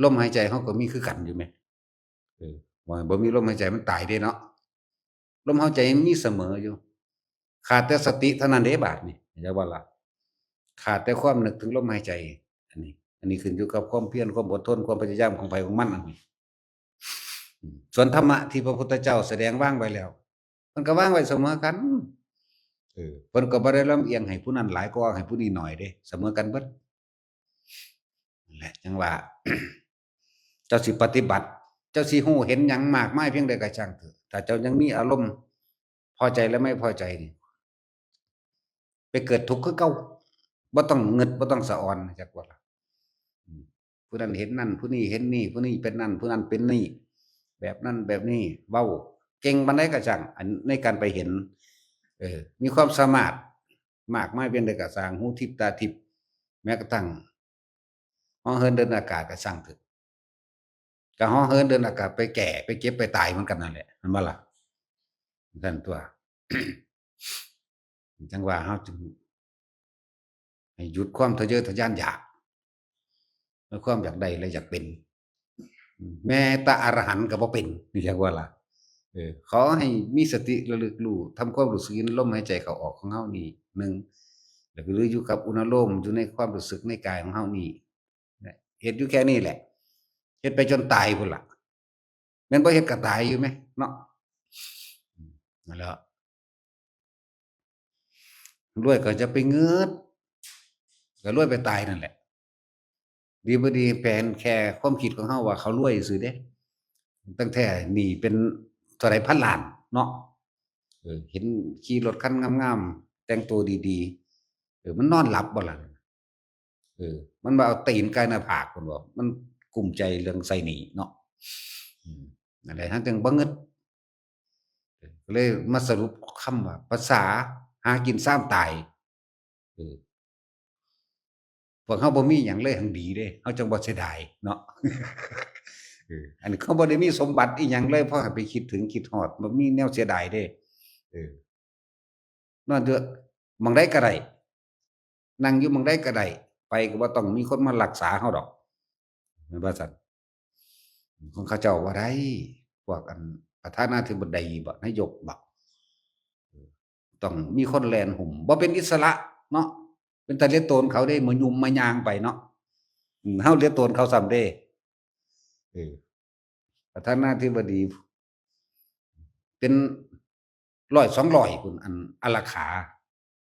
ลมหายใจเฮาก็มีคือกันอยู่แหม เออ ว่าบ่มีลมหายใจมันตายเด้เนาะ ลมหายใจมันมีเสมออยู่ ขาดแต่สติเท่านั้นเด้บาดนี้ เข้าใจบ่ล่ะ ขาดแต่ความนึกถึงลมหายใจ อันนี้ อันนี้ขึ้นอยู่กับความเพียร ความอดทน ความพยายามของไผของมันอันนี้ อืม ส่วนธรรมะที่พระพุทธเจ้าแสดงวางไว้แล้ว เพิ่นก็วางไว้เสมอกัน เออ เพิ่นก็บ่ได้ลำเอียงให้ผู้นั้นหลายกว่า ให้ผู้นี้น้อยเด้ เสมอกันเบิด นั่นแหละ จังว่า เจ้าสิปฏิบัติ เจ้าสิฮู้เห็นหยังมากมายเพียงใดก็ช่างเถอะ ถ้าเจ้ายังมีอารมณ์พอใจและไม่พอใจนี่ ไปเกิดทุกข์คือเก่า บ่ต้องงึด บ่ต้องสะออน จักว่าล่ะ อืม ผู้นั้นเห็นนั่น ผู้นี้เห็นนี่ ผู้นี้เป็นนั่น ผู้นั้นเป็นนี่ แบบนั้นแบบนี้ เว้าเก่งปานใดก็ช่าง อันในการไปเห็น เออ มีความสามารถมากมายเพียงใดก็ช่าง หูทิพย์ตาทิพย์ แม้กระทั่ง ฮอเหินเดินอากาศก็ช่างเถอะ ก็ฮอเหินเดินอากาศไปแก่ ไปเจ็บ ไปตายเหมือนกันนั่นแหละ แม่นบ่ล่ะ ซั่นตั๊ว จังว่าเฮาจึง ให้หยุดความทะเยอทะยานอยาก และความอยากได้และอยากเป็น แม้แต่อรหันต์ก็บ่เป็น นี่จักว่าล่ะ เออ ขอให้มีสติระลึกรู้ ทำความรู้สึกอยู่ในลมหายใจเข้าออกของเฮานี่ หนึ่ง แล้วก็หรืออยู่กับอุณาโลม อยู่ในความรู้สึกในกายของเฮานี่ นะ เฮ็ดอยู่แค่นี้แหละ เฮ็ดไปจนตายพุ้นล่ะ แม่นบ่เฮ็ดก็ตายอยู่แหมเนาะ อืม นั่นแหละ รวยก็จะไปงึด ก็รวยไปตายนั่นแหละ ดีบ่ดีแผนแค่ความคิดของเฮาว่าเขารวยซื่อเด้ ตั้งแต่หนี้เป็นเท่าใดพันล้านเนาะ เออ เห็นขี่รถคันงามๆ แต่งตัวดีๆ เออ มันนอนหลับบ่ล่ะ เออ มันว่าเอาตีนไก่หน้าผาก เพิ่นว่า มันกุ้มใจเรื่องใส่หนี้เนาะ อืม นั่นแหละ เฮาจึงบ่งึด เออ ก็เลยมาสรุปคำว่า ภาษาหากินซ้ำตาย เออ พวกเฮาบ่มีหยังเลย หังดีเด้ เฮาจังบ่เสียดายเนาะ เออ อันนี้เขาบ่ได้มีสมบัติอีหยังเลย พอให้ไปคิดถึงคิดฮอด บ่มีแนวเสียดายเด้ เออ นอนอยู่หม่องใดก็ได้ นั่งอยู่หม่องใดก็ได้ ไปก็บ่ต้องมีคนมารักษาเฮาดอก แม่นว่าซั่น ของเขาเจ้าว่าได้ พวกอันประธานาธิบดีบ่ นายกบ่ ต้องมีคนแล่นหุ้ม บ่เป็นอิสระเนาะ เป็นตาเหลือโตนเขาเด้ มายุ่มมาย่างไปเนาะ อืม เฮาเหลือโตนเขาซ้ำเด้ เออ ประธานาธิบดี เป็นร้อยสองร้อยพุ้น อันอารักขา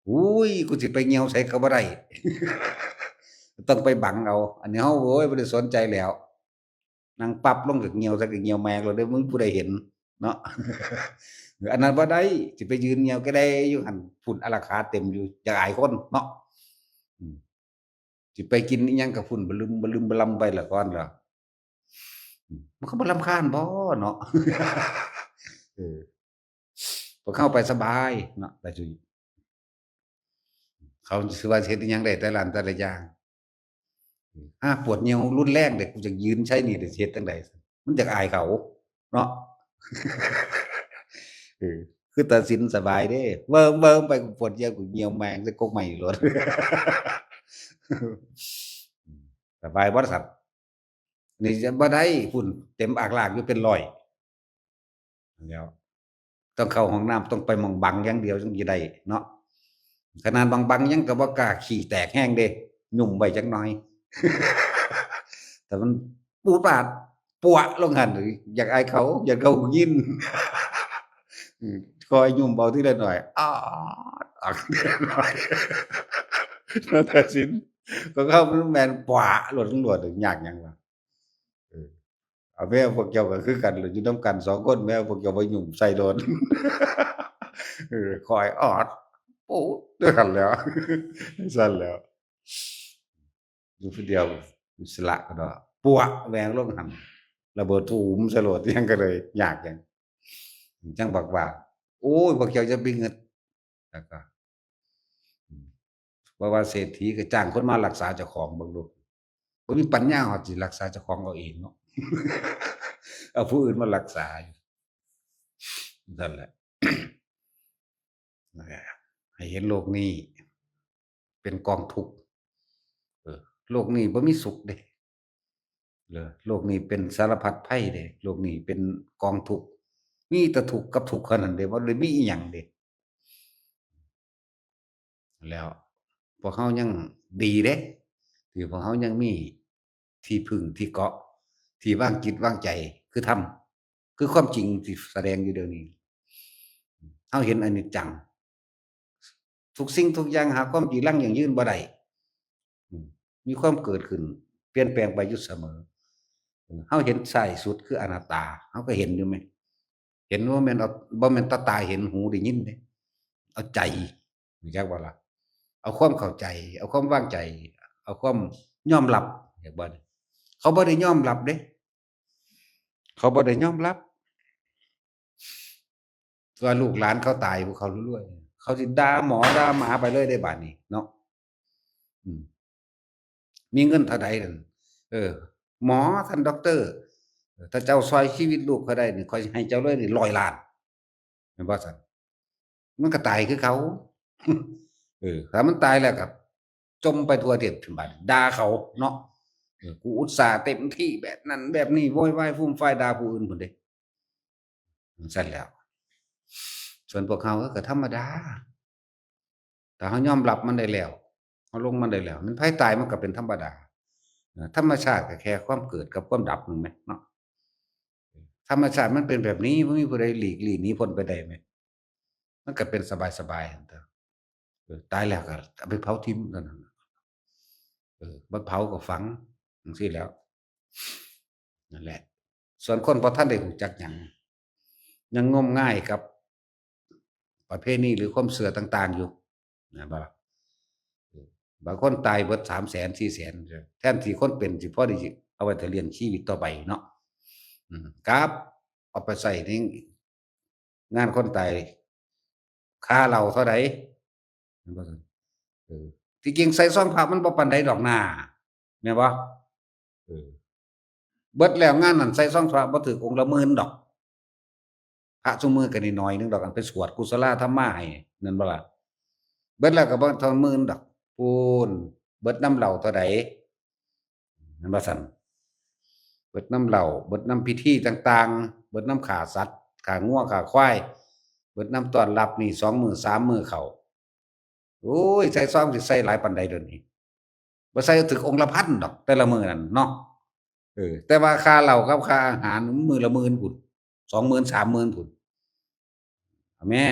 อุ้ย กูสิไปเหี่ยวใส่ก็บ่ได้ ต้องไปบังเอา อันนี้เฮา โอ้ย บ่ได้สนใจแล้ว นั่งปั๊บลงก็เหี่ยวใส่ก็เหี่ยวแมกแล้วเด้อ มึงผู้ใดเห็นเนาะ อันนั้นบ่ได้ สิไปยืนเหี่ยวก็ได้อยู่หั่น พุ้นอารักขาเต็มอยู่ อยากอายคนเนาะ อืม สิไปกินอิหยังก็พุ้น บะลึมบะลึมบะลำไปละก่อนล่ะ อืม มันก็บ่รำคาญบ่เนาะ เออ พวกเขาไปสบายเนาะ ตาจุย เขาสิว่าเฮ็ดอิหยังได้แต่ละอันแต่ละอย่าง อ่า ปวดเหี่ยวรุนแรงเด้ กูจะยืนใช้นี่เด้ สิเฮ็ดจั่งใด มันอยากอายเขาเนาะ เออ คือตัดสินสบายเด้ เบิ่ง เบิ่งไป กูปวดเหี่ยว กูเหี่ยวแมงใส่กกไม้โลด สบายบริษัท นี่จะบ่ได้ พุ่นเต็มอากลากอยู่เป็นร้อย แล้ว ต้องเข้าห้องน้ำ ต้องไปหม่องบังอย่างเดียวจึงสิได้เนาะ ขนาดหม่องบังยังก็บ่กล้าขี้แตกแฮงเด้ ยุ่มไว้จักหน่อย แต่มันปูดปาดปวะลงหั่น อยากอายเขา อยากเขายิน อืม คอยยุ่มเบาทีละหน่อย อ้า ออกทีละหน่อย นาฏศิลป์ ก็เข้ามันแม่นปวะ โลด ตำรวจ ยากหยังวะ เออ เอาแมวพวกเจ้าก็คือกัน อยู่นำกันสองคน แมวพวกเจ้าบ่ยุ่มใส่โลด เออ คอยออด โป๊ะ ด้วยกันแล้ว สั่นแล้ว อยู่ผู้เดียว อิสระก็ดอก ปวะ แหวงลงหั่น ระเบิดตูมใส่โลด ยังก็เลย ยากหยัง จั่งบอกว่า โอ้ย พวกเจ้าจะไปเงิด แล้วก็ อืม เพราะว่าเศรษฐีก็จ้างคนมารักษาเจ้าของ เบิ่งดู บ่มีปัญญาฮอดสิรักษาเจ้าของเอาเองเนาะ เอาผู้อื่นมารักษาอยู่ นั่นแหละ ให้เห็นโลกนี้เป็นกองทุกข์ เออ โลกนี้บ่มีสุขเด้ เออ โลกนี้เป็นสารพัดภัยเด้ โลกนี้เป็นกองทุกข์ มีแต่ทุกข์กับทุกข์เท่านั้นเด้ บ่ได้มีอิหยังเด้ แล้วพวกเฮายังดีเด้ ที่พวกเฮายังมีที่พึ่งที่เกาะ ที่วางจิตวางใจ คือธรรม คือความจริงที่แสดงอยู่เดี๋ยวนี้ เฮาเห็นอนิจจัง ทุกสิ่งทุกอย่างหาความจีรังยั่งยืนบ่ได้ อืม มีความเกิดขึ้น เปลี่ยนแปลงไปอยู่เสมอ เฮาเห็นซ้ายสุดคืออนัตตา เฮาก็เห็นอยู่ไหม เห็นว่าแม่นเอา บ่แม่นตาตาเห็นหูได้ยินเด้ เอาใจ รู้จักบ่ล่ะ เอาความเข้าใจ เอาความวางใจ เอาความยอมรับ เห็นบ่ เขาบ่ได้ยอมรับเด้ เขาบ่ได้ยอมรับ ว่าลูกหลานเขาตาย พวกเขารวยๆ เขาสิด่าหมอด่าหมาไปเลยได้บาดนี้เนาะ อืม มีเงินเท่าใดนั่น เออ หมอ ท่านด็อกเตอร์ ถ้าเจ้าซอยชีวิตลูกเขาได้นี่ ข้อยสิให้เจ้าเลยนี่ ร้อยล้าน แม่นบ่ซั่น มันก็ตายคือเขา เออ ถ้ามันตายแล้วก็จมไปทั่วประเทศ บาดด่าเขาเนาะ เออ กูอุตส่าห์เต็มที่แบบนั้นแบบนี้ โวยวายฟูมฟายด่าผู้อื่นพุ้นเด้ ซั่นแล้ว ส่วนพวกเฮาก็ธรรมดา ถ้าเฮายอมรับมันได้แล้ว เฮาลงมันได้แล้ว มันไผตายมันก็เป็นธรรมดา เอ่อ ธรรมชาติก็แค่ความเกิดกับความดับนั่นแหมเนาะ ธรรมชาติมันเป็นแบบนี้ บ่มีผู้ใดหลีกลี่หนีพ้นไปได้แหม มันก็เป็นสบายๆ หั่นเถาะ เออ ตายแล้วก็เอาไปเผาทิ้งเท่านั้น เออ บ่เผาก็ฝัง จั่งซี้แหล้ว นั่นแหละ ส่วนคนบ่ทันได้รู้จักหยัง ยังงมงายกับประเพณีหรือความเชื่อต่างๆ อยู่ นะบ่ล่ะ เออ บางคนตายเบิดสามแสน สี่แสน แทนที่คนเป็นสิพอได้เอาไว้ถ้าเลี้ยงชีวิตต่อไปเนาะ อืม กลับเอาไปใช้ในงานคนตาย ค่าเหล้าเท่าใด แม่นบ่ซั่น เออ ที่จริงใส่ซองพระมันบ่ปานใดดอกนา แม่นบ่ เออ เบิดแล้วงานนั้นใส่ซองพระบ่ถืกองค์ละหมื่นดอก พระซุมื้อก็น้อยๆ นึงดอก อันไปสวดกุศลาธรรมาให้ นั่นบ่ล่ะ เบิดแล้วก็บ่เท่าหมื่นดอก ปูน เบิดนำเหล้าเท่าใด แม่นบ่ซั่น เบิดนำเหล้า เบิดนำพิธีต่างๆ เบิดนำฆ่าสัตว์ ฆ่างัว ฆ่าควาย เบิดนำต้อนรับนี่สองมื้อ สามมื้อเข้า โอ้ย ใส่ซองสิใส่หลายปานใดเดี๋ยวนี้ บ่ใส่ถืกองค์ละพันดอก แต่ละมื้อนั่นเนาะ เออ แต่ว่าค่าเหล้ากับค่าอาหารมื้อละหมื่นพุ้น สองหมื่น สามหมื่นพุ้น เอาแม่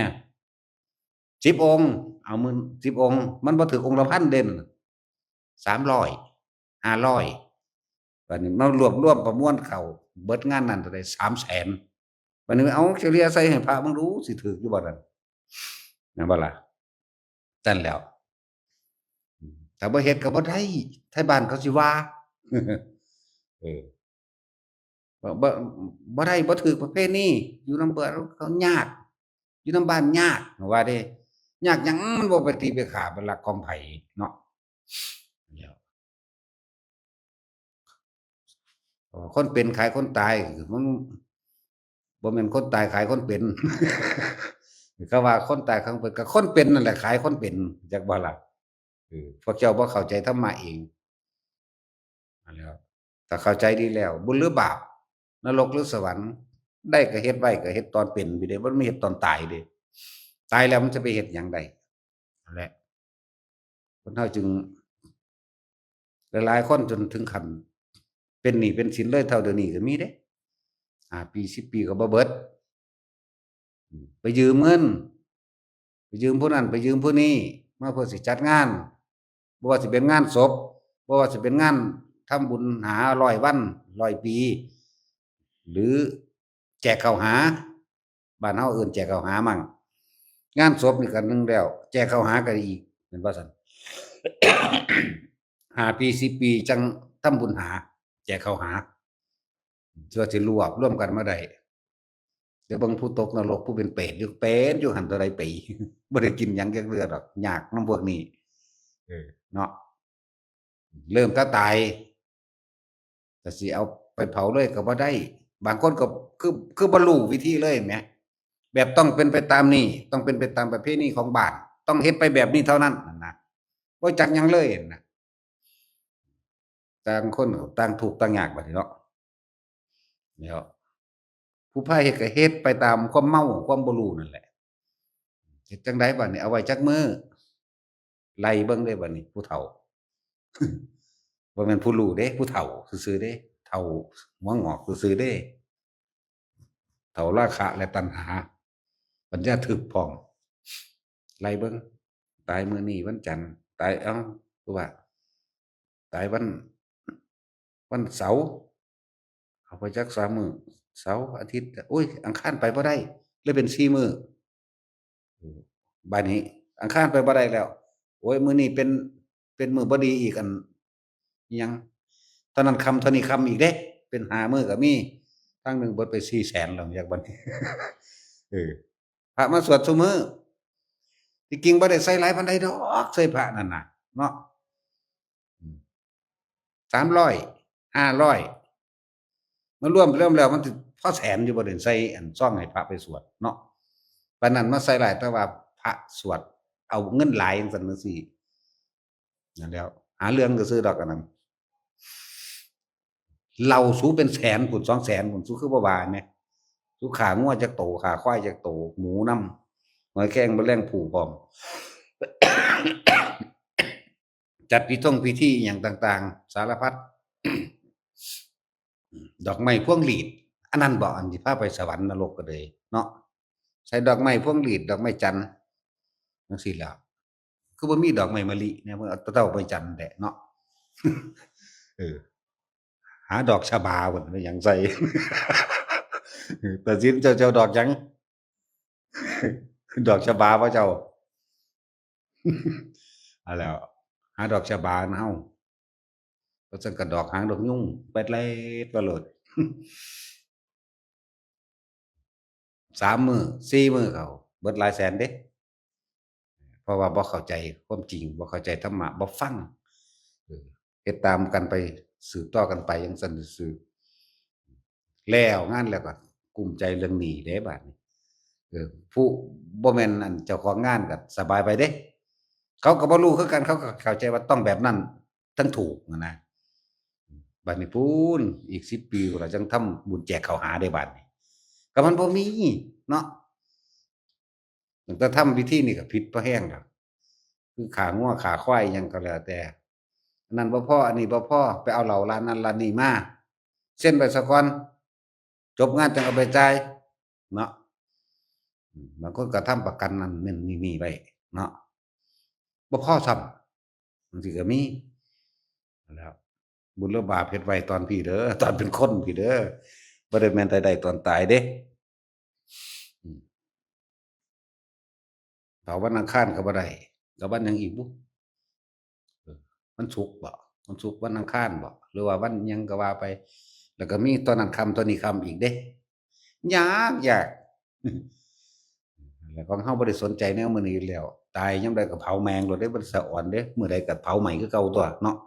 สิบองค์ เอาหมื่น สิบองค์ มันบ่ถืกองค์ละพันเด้ สามร้อย ห้าร้อย บัดนี้มารวบรวมประมวลเข้า เบิดงานนั้นเท่าใด สามแสน บัดนี้เอาเฉลี่ยใส่ให้พระมึงดู สิถืกอยู่บ่นั่น แม่นบ่ล่ะ ซั่นแหล้ว ถ้าบ่เฮ็ดก็บ่ได้ ไทบ้านเขาสิว่า เออ บ่ บ่ บ่ได้ บ่ถืกประเพณี อยู่นำเบิดเขายาก อยู่นำบ้านยาก ว่าเด้ ยากหยัง มันบ่ไปตีไปฆ่าไปลักของไผเนาะ แล้ว เอ่อ คนเป็นขายคนตาย มันบ่แม่นคนตายขายคนเป็น เขาว่าคนตายขายคนเป็น ก็คนเป็นนั่นแหละขายคนเป็น จักบ่ล่ะ เออ พวกเจ้าบ่เข้าใจธรรมะเอง นั่นแหละ ถ้าเข้าใจดีแล้ว บุญหรือบาป นรกหรือสวรรค์ ได้ก็เฮ็ด ไว้ก็เฮ็ดตอนเป็นพี้เด้ มันไม่เฮ็ดตอนตายเด้ ตายแล้วมันจะไปเฮ็ดหยังได้ นั่นแหละ คนเฮาจึง หลายๆคนจนถึงขั้นเป็นหนี้เป็นสินเลยเท่าเดี๋ยวนี้ก็มีเด้ ห้าปี สิบปีก็บ่เบิด อืม ไปยืมเงิน ไปยืมผู้นั้น ไปยืมผู้นี้ มาเพื่อสิจัดงาน บ่ว่าสิเป็นงานศพ บ่ว่าสิเป็นงานทำบุญหาร้อยวัน ร้อยปี หรือแจกข้าวหา บ้านเฮาเอิ้นแจกข้าวหามั่ง งานศพนี่ก็หนึ่งแล้ว แจกข้าวหาก็อีก แม่นบ่ซั่น ห้าปี สิบปี จั่งทำบุญหา แจกข้าวหา เพื่อสิรวบรวมกันมาได้ เดี๋ยวเบิ่งผู้ตกนรก ผู้เป็นเปรตอยู่ เปรตอยู่หั่นเท่าใดปี บ่ได้กินหยังจักเทื่อดอก ยากนำพวกนี้ เออ เนาะ เริ่มแต่ตาย แต่สิเอาไปเผาเลยก็บ่ได้ บางคนก็คือ คือบ่รู้วิธีเลยแหม แบบต้องเป็นไปตามนี้ ต้องเป็นไปตามประเพณีของบ้าน ต้องเฮ็ดไปแบบนี้เท่านั้นนั่นนะ บ่จักหยังเลยนะ ต่างคนก็ต่างทุกข์ต่างยากบัดนี้เนาะ แล้ว ผู้พาเฮ็ดก็เฮ็ดไปตามความเมา ความบ่รู้นั่นแหละ เฮ็ดจั่งใดบัดนี้ เอาไว้จักมื้อ ไล่เบิ่งเด้บัดนี้ ผู้เฒ่า บ่แม่นผู้รู้เด้ ผู้เฒ่าซื่อๆเด้ เฒ่าหัวงอกซื่อๆเด้ เฒ่าราคะและตัณหา ปัญญาทึบพร้อม ไล่เบิ่ง ตายมื้อนี้วันจันทร์ ตาย เอ้า คือว่า ตายวัน วันเสาร์ เอาไปจักสามมื้อ เสาร์ อาทิตย์ โอ้ย อังคารไปบ่ได้ เลยเป็นสี่มื้อ เออ บัดนี้ อังคารไปบ่ได้แล้ว โอ้ย มื้อนี้เป็น เป็นมื้อบ่ดีอีก อัน อิหยัง เท่านั้นค่ำ เท่านี้ค่ำอีกเด้ เป็นห้ามื้อก็มี ครั้งหนึ่งเบิดไปสี่แสนแล้ว อยากบัดนี้ เออ พระมาสวดซุมื้อ ที่จริงบ่ได้ใส่หลายปานใดดอก ใส่พระนั่นน่ะ เนาะ อืม สามร้อย ห้าร้อย มารวม รวมแล้วมันสิพอแสนอยู่บ่ เดี๋ยวใส่อันซองให้พระไปสวดเนาะ ปานนั้นมาใส่หลาย แต่ว่าพระสวดเอาเงินหลายจั่งซั่นจั่งซี้ นั่นแหล้ว หาเรื่องซื่อๆดอกอันนั้น เหล้าสูเป็นแสนพุ้น สองแสนพุ้น สูคือบ่ว่าแหม สูฆ่างัวจักโต ฆ่าควายจักโต หมูนำ หอยแครงบ่แล่งผู้พร้อม จัดพิธงพิธีอิหยังต่างๆ สารพัด ดอกไม้พวงหรีด อันนั้นบ่ อันที่พาไปสวรรค์นรกก็เลยเนาะ ใส่ดอกไม้พวงหรีด ดอกไม้จันทร์ จั่งซี้ล่ะ คือบ่มีดอกไม้มะลิเนี่ย เพิ่นเอาแต่ดอกไม้จันทร์แหละเนาะ เออ หาดอกชบาพุ้น ไปหยังใส่ ตัดสินเจ้า เจ้าดอกหยัง ดอกชบาบ่เจ้า เอาแล้ว หาดอกชบาเฮา บ่ซั่นก็ดอกหางดอกยุง แปดแลดว่าโลด สามมื้อ สี่มื้อเขา เบิดหลายแสนเด้ เพราะว่าบ่เข้าใจความจริง บ่เข้าใจธรรมะ บ่ฟัง เออ เฮ็ดตามกันไป สืบต่อกันไปจั่งซั่นซื่อๆ แล้วงานแล้วก็กุ้มใจเรื่องหนี้เด้บัดนี้ เออ ผู้บ่แม่นอันเจ้าของงานก็สบายไปเด้ เขาก็บ่รู้คือกัน เขาก็เข้าใจว่าต้องแบบนั้น ทั้งถูกนะ บัดนี้พู้นอีกสิบปีพุ้นล่ะจั่งทำบุญแจกข้าวหาได้บัดนี้ ก็มันบ่มีเนาะ ตั้งแต่ทำพิธีนี่ก็ผิดพอแฮงแล้ว คือฆ่างัวฆ่าควายอิหยังก็แล้วแต่ อันนั้นบ่พอ อันนี้บ่พอ ไปเอาเหล้าร้านนั้นร้านนี้มา เซ็นไว้ซะก่อน จบงานจั่งเอาไปจ่าย เนาะ อืม บางคนก็ทำประกันนั่นนั่นนี่นี่ไว้เนาะ บ่พอซ้ำ บางทีก็มี แล้ว บุญหรือบาปเฮ็ดไว้ตอนพี้เด้อ ตอนเป็นคนพี้เด้อ บ่ได้แม่นแต่ได้ตอนตายเด้ อืม เผาวันอังคารก็บ่ได้ ก็วันหยังอีกบุ เออ วันศุกร์บ่ วันศุกร์ วันอังคารบ่ หรือว่าวันหยังก็ว่าไป แล้วก็มีตอนนั้นค่ำ ตอนนี้ค่ำอีกเด้ ยาก ยาก แล้วของเฮาบ่ได้สนใจแนวมื้อนี้แล้ว ตายยามใดก็เผาแม่งโลดเด้ บ่ได้สะออนเด้ มื้อใดก็เผาใหม่คือเก่าตั๊วเนาะ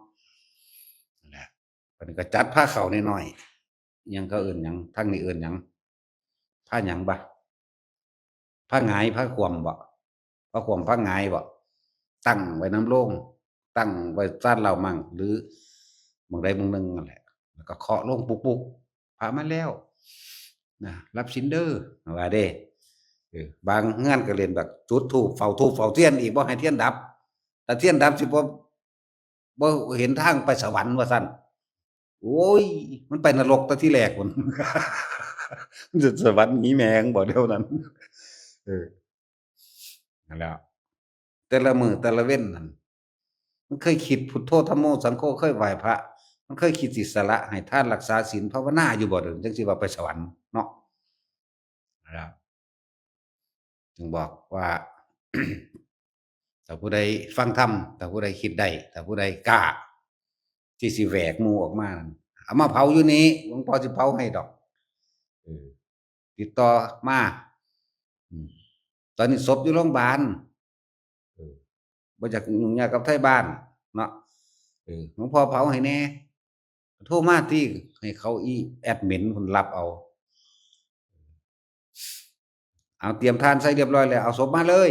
นั่นแหละ เพิ่นก็จัดพาเข้าน้อยๆ อิหยังเขาเอิ้นหยัง ทางนี้เอิ้นหยัง พาหยังบ่ พาหงาย พาคว่ำบ่ พาคว่ำ พาหงายบ่ ตั้งไว้นำโลง ตั้งไว้ซานเหล้ามั่ง หรือหม่องใดหม่องหนึ่งนั่นแหละ แล้วก็เคาะลงปุกๆ พระมาแล้วนะ รับศีลเด้อ ว่าเด้ เออ บางเฮือนก็เล่นแบบจุดธูป เฝ้าธูปเฝ้าเทียนอีก บ่ให้เทียนดับ ถ้าเทียนดับสิบ่ บ่เห็นทางไปสวรรค์ว่าซั่น โอ้ย มันไปนรกแต่ทีแรกพุ้น สวรรค์หนีแมงบ่เดี๋ยวนั้น เออ นั่นแหละ แต่ละมื้อแต่ละเว็นนั่น มันเคยคิดพุทโธธัมโมสังโฆ เคยไหว้พระ มันเคยคิดสิสละให้ทานรักษาศีลภาวนาอยู่บ่ เดี๋ยวจังสิว่าไปสวรรค์เนาะ นะครับ จึงบอกว่า ถ้าผู้ใดฟังธรรม ถ้าผู้ใดคิดได้ ถ้าผู้ใดกล้า ที่สิแหวกหมู่ออกมานั่น เอามาเผาอยู่นี่ หลวงพ่อสิเผาให้ดอก เออ ติดต่อมา อืม ตอนนี้ศพอยู่โรงพยาบาล เออ บ่อยากยุ่งยากกับไทบ้านเนาะ เออ หลวงพ่อเผาให้แน่ โทรมาที่ ให้เขาอีแอดมินพุ้นรับเอา เอาเตรียมถ่านใส่เรียบร้อยแล้ว เอาศพมาเลย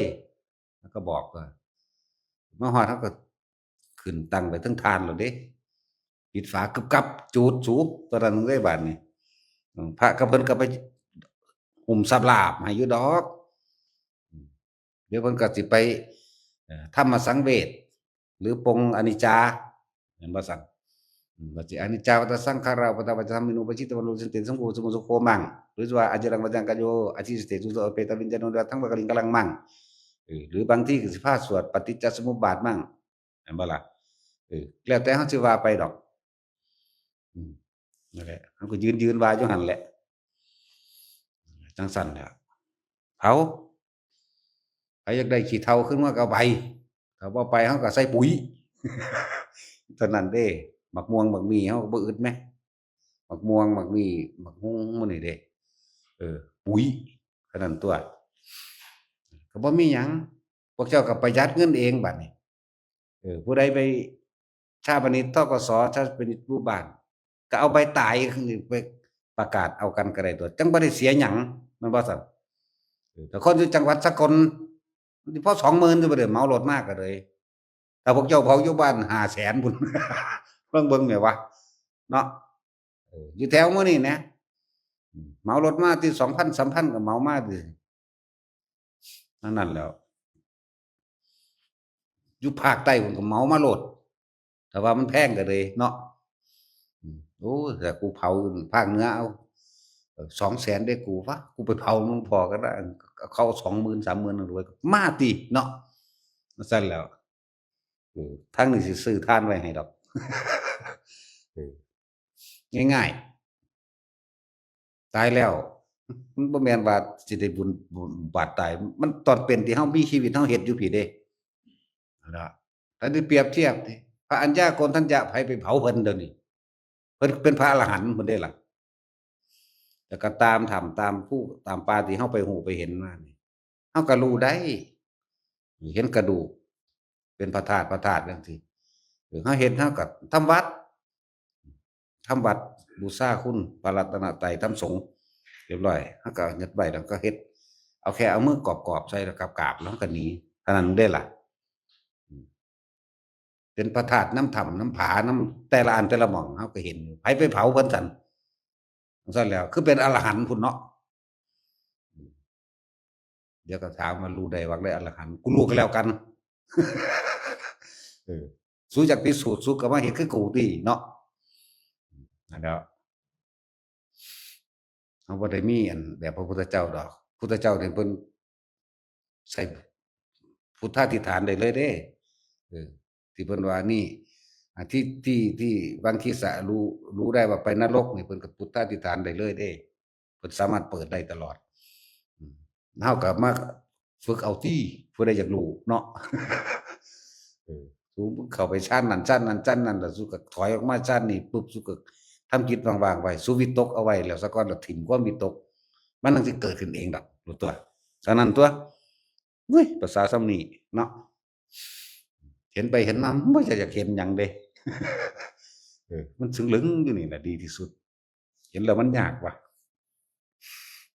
แล้วก็บอกว่า มาฮอดเขาก็ขึ้นตั้งไปเทิงถ่านแล้วเด้ ปิดฝากึบกับ จูดสู ตอนนั้นเลยบาดนี้ อืม พระกับเพิ่นก็ไปหุ้มสาบลาบให้อยู่ดอก อืม เดี๋ยวเพิ่นก็สิไป เอ่อ ธรรมสังเวช หรือปงอนิจจา แม่นบ่ซั่น อืม ว่าสิ อนิจจาวัตตสังขารา อุปาทาปัจจธรรมิโน ปะจิตตวรรณโร สันติสังโฆ สมุทโธโคมัง หรือว่า อจรัง วัจจัง กายโย อธิสเตสุ โส เปตวิญญาโน ทังวกลิงกลังมัง เออ หรือบางทีก็สิพาสวดปฏิจจสมุปบาทมั่ง แม่นบ่ล่ะ เออ แล้วแต่เฮาสิว่าไปดอก อืม นั่นแหละ เฮาก็ยืน ยืนว่าอยู่หั่นแหละ จังซั่นแหละ เผา ใครอยากได้ขี้เถ้าขึ้นมาก็เอาไป ถ้าบ่ไปเฮาก็ใส่ปุ๋ย เท่านั้นเด้ หมากม่วงหมากหมี่เฮาก็บ่อึดแหม หมากม่วงหมากหมี่หมากฮุ่งหมู่นี่เด้ เออ ปุ๋ย เท่านั้นตั่ว ก็บ่มีหยัง พวกเจ้าก็ประหยัดเงินเองบัดนี้ เออ ผู้ใดไปชาปนกิจ ธ.ก.ส. ชาปนกิจหมู่บ้าน ก็เอาใบตายไปประกาศเอากันก็ได้ตั่ว จั่งบ่ได้เสียหยัง แม่นบ่ซั่น เออ แต่คนอยู่จังหวัดสกล มันสิพอสองหมื่นอยู่บ่เด้ เหมารถมาก็เลย ถ้าพวกเจ้าเผาอยู่บ้านห้าแสนพุ้น ลองเบิ่งแหมวะ เนาะ เออ อยู่แถวหมู่นี่นะ อืม เหมารถมาที่สองพัน สามพัน ก็เหมามาติ นั่น นั่นแหล้ว อยู่ภาคใต้พุ้นก็เหมามาโลด แต่ว่ามันแพงก็เลยเนาะ อืม โอ้ แต่กูเผาอยู่ภาคเหนือเอา เอ่อ สองแสนเด้กูวะ กูไปเผาหลวงพ่อก็ได้ เขาสองหมื่น สามหมื่น รวย มาติเนาะ ซั่นแหล้ว เออ ทางนี้สิซื้อถ่านไว้ให้ดอก เออ ง่ายๆ ตายแล้ว มันบ่แม่นว่าสิได้บุญ บุญบาปตาย มันตอนเป็นที่เฮามีชีวิตเฮาเฮ็ดอยู่พี้เด้ นะ ถ้าได้เปรียบเทียบนี่ พระอัญญาโกณฑัญญะ ไผไปเผาเพิ่นเดี๋ยวนี้ เพิ่นเป็นพระอรหันต์เพิ่นเด้ล่ะ แล้วก็ตามถ้ำตามภูตามป่าที่เฮาไปฮู้ไปเห็นมานี่ เฮาก็รู้ได้ เห็นกระดูก เป็นพระธาตุพระธาตุจังซี่ เออ เฮาเห็นเฮาก็ทำวัด ทำวัดบูชาคุณพระรัตนตรัย ทำสงฆ์เรียบร้อย เฮาก็เฮ็ดไว้ แล้วก็เฮ็ด เอาแค่เอามือกอบๆใส่แล้วกราบๆ แล้วเฮาก็หนี เท่านั้นเด้ล่ะ อืม เป็นพระธาตุนำถ้ำนำผานำแต่ละอันแต่ละหม่อง เฮาก็เห็นอยู่ ไผไปเผาเพิ่นซั่น ซั่นแหล้ว คือเป็นอรหันต์พุ้นเนาะ เดี๋ยวก็ถามว่ารู้ได้ว่าได้อรหันต์ กูรู้ก็แล้วกัน เออ สูอยากพิสูจน์ สูก็มาเฮ็ดคือกูติเนาะ นั่นแหล้ว เฮาบ่ได้มีอันแบบพระพุทธเจ้าดอก พุทธเจ้านี่เพิ่นใส่พุทธาธิษฐานได้เลยเด้ เออ ที่เพิ่นว่านี่ อ่า ที่ ที่ ที่วังคีสะรู้ รู้ได้ว่าไปนรกนี่ เพิ่นก็พุทธาธิษฐานได้เลยเด้ เพิ่นสามารถเปิดได้ตลอด อืม เฮาก็มาฝึกเอาติ ผู้ใดอยากรู้เนาะ เออ สูเข้าไปฌานนั้นฌานนั้นฌานนั้น แล้วสูก็ถอยออกมาฌานนี้ปุ๊บ สูก็ทำจิตว่างๆไว้ สูวิตกเอาไว้แล้วซะก่อน แล้วถิ่มความวิตก มันจั่งสิเกิดขึ้นเองดอก รู้ตัว ฉะนั้นตัว เฮ้ย ภาษาส่ำนี้เนาะ เห็นไปเห็นมา มันบ่อยากเห็นหยังเด้ เออ มันซึ่งลึงอยู่นี่แหละดีที่สุด เห็นแล้วมันยากว่ะ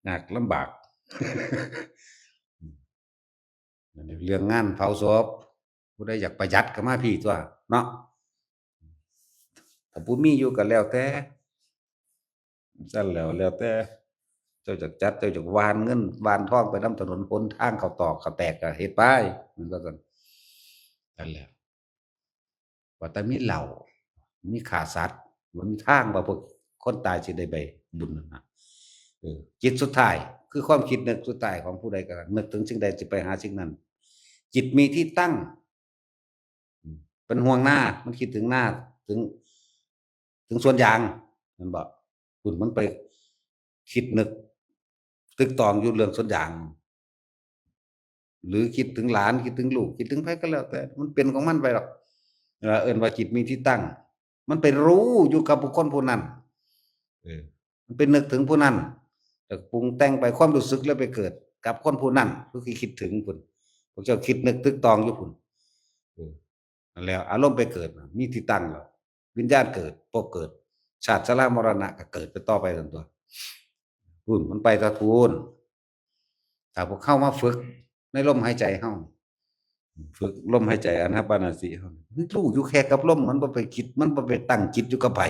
ยากลำบาก เรื่องงานเผาศพ ผู้ใดอยากประหยัดก็มาพี้ตัวเนาะ ถ้าผู้มีอยู่ก็แล้วแต่ ซั่นแล้ว แล้วแต่ เจ้าอยากจัด เจ้าอยากหว่านเงินหว่านทองไปนำถนนหนทาง เข้าตอกเข้าแตกก็เฮ็ดไป มันก็ซั่น ซั่นแหละ ว่าแต่มีเหล้า มีฆ่าสัตว์ บ่มีทางว่าพวกคนตายสิได้ใบบุญนั่นนะ เออ จิตสุดท้าย คือความคิดนึกสุดท้ายของผู้ใดก็นึกถึงสิ่งใดสิไปหาสิ่งนั้น จิตมีที่ตั้ง อืม เป็นห่วงนา มันคิดถึงนา ถึง ถึงสวนยาง แม่นบ่ คุณมันไปคิดนึก ตึกตองอยู่เรื่องสวนยาง หรือคิดถึงหลาน คิดถึงลูก คิดถึงใครก็แล้วแต่ มันเป็นของมันไปหรอก เอ่อ เอิ้นว่าจิตมีที่ตั้ง มันไปรู้อยู่กับบุคคลผู้นั้น เออ มันไปนึกถึงผู้นั้น แล้วปรุงแต่งไป ความรู้สึกแล้วไปเกิดกับคนผู้นั้น ก็คือคิดถึงคุณ พวกเจ้าคิดนึกตึกตองอยู่คุณ เออ นั่นแล้ว อารมณ์ไปเกิดน่ะ มีที่ตั้งแล้ว วิญญาณเกิด ภพเกิด ชาติชรามรณะก็เกิดไปต่อไปซั่นตัว พู้น มันไปตะพูน ถ้าพวกเข้ามาฝึกในลมหายใจเฮา ฝึกลมหายใจอานาปานสติเฮา มันรู้อยู่แค่กับลม มันบ่ไปคิด มันบ่ไปตั้งจิตอยู่กับไผ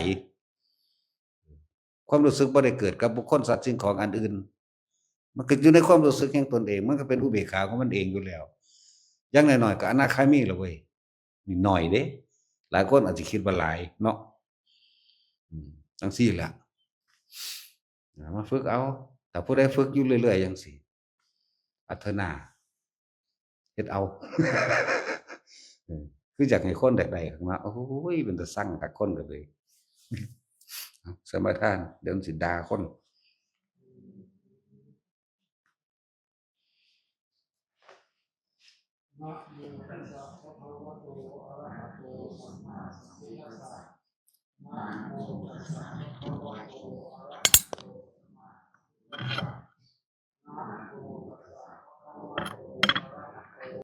ความรู้สึกบ่ได้เกิดกับบุคคลสัตว์สิ่งของอันอื่น มันก็อยู่ในความรู้สึกแห่งตนเอง มันก็เป็นอุเบกขาของมันเองอยู่แล้ว อย่างน้อยๆก็อนาคามีละเว้ย นี่น้อยเด้ หลายคนอาจจะคิดว่าหลายเนาะ อืม จังซี่แหละ อ่า มาฝึกเอา ถ้าผู้ใดฝึกอยู่เรื่อยๆจังซี่ พัฒนา เฮ็ดเอา เออ คืออยากให้คนได้ๆข้างหน้า โอ้ย เป็นตาซังคักคนก็เลย สมาทาน เดี๋ยวมันสิด่าคน นะโมตัสสะภะคะวะโต อะระหะโต สัมมาสัมพุทธัสสะ นะโมตัสสะภะคะวะโต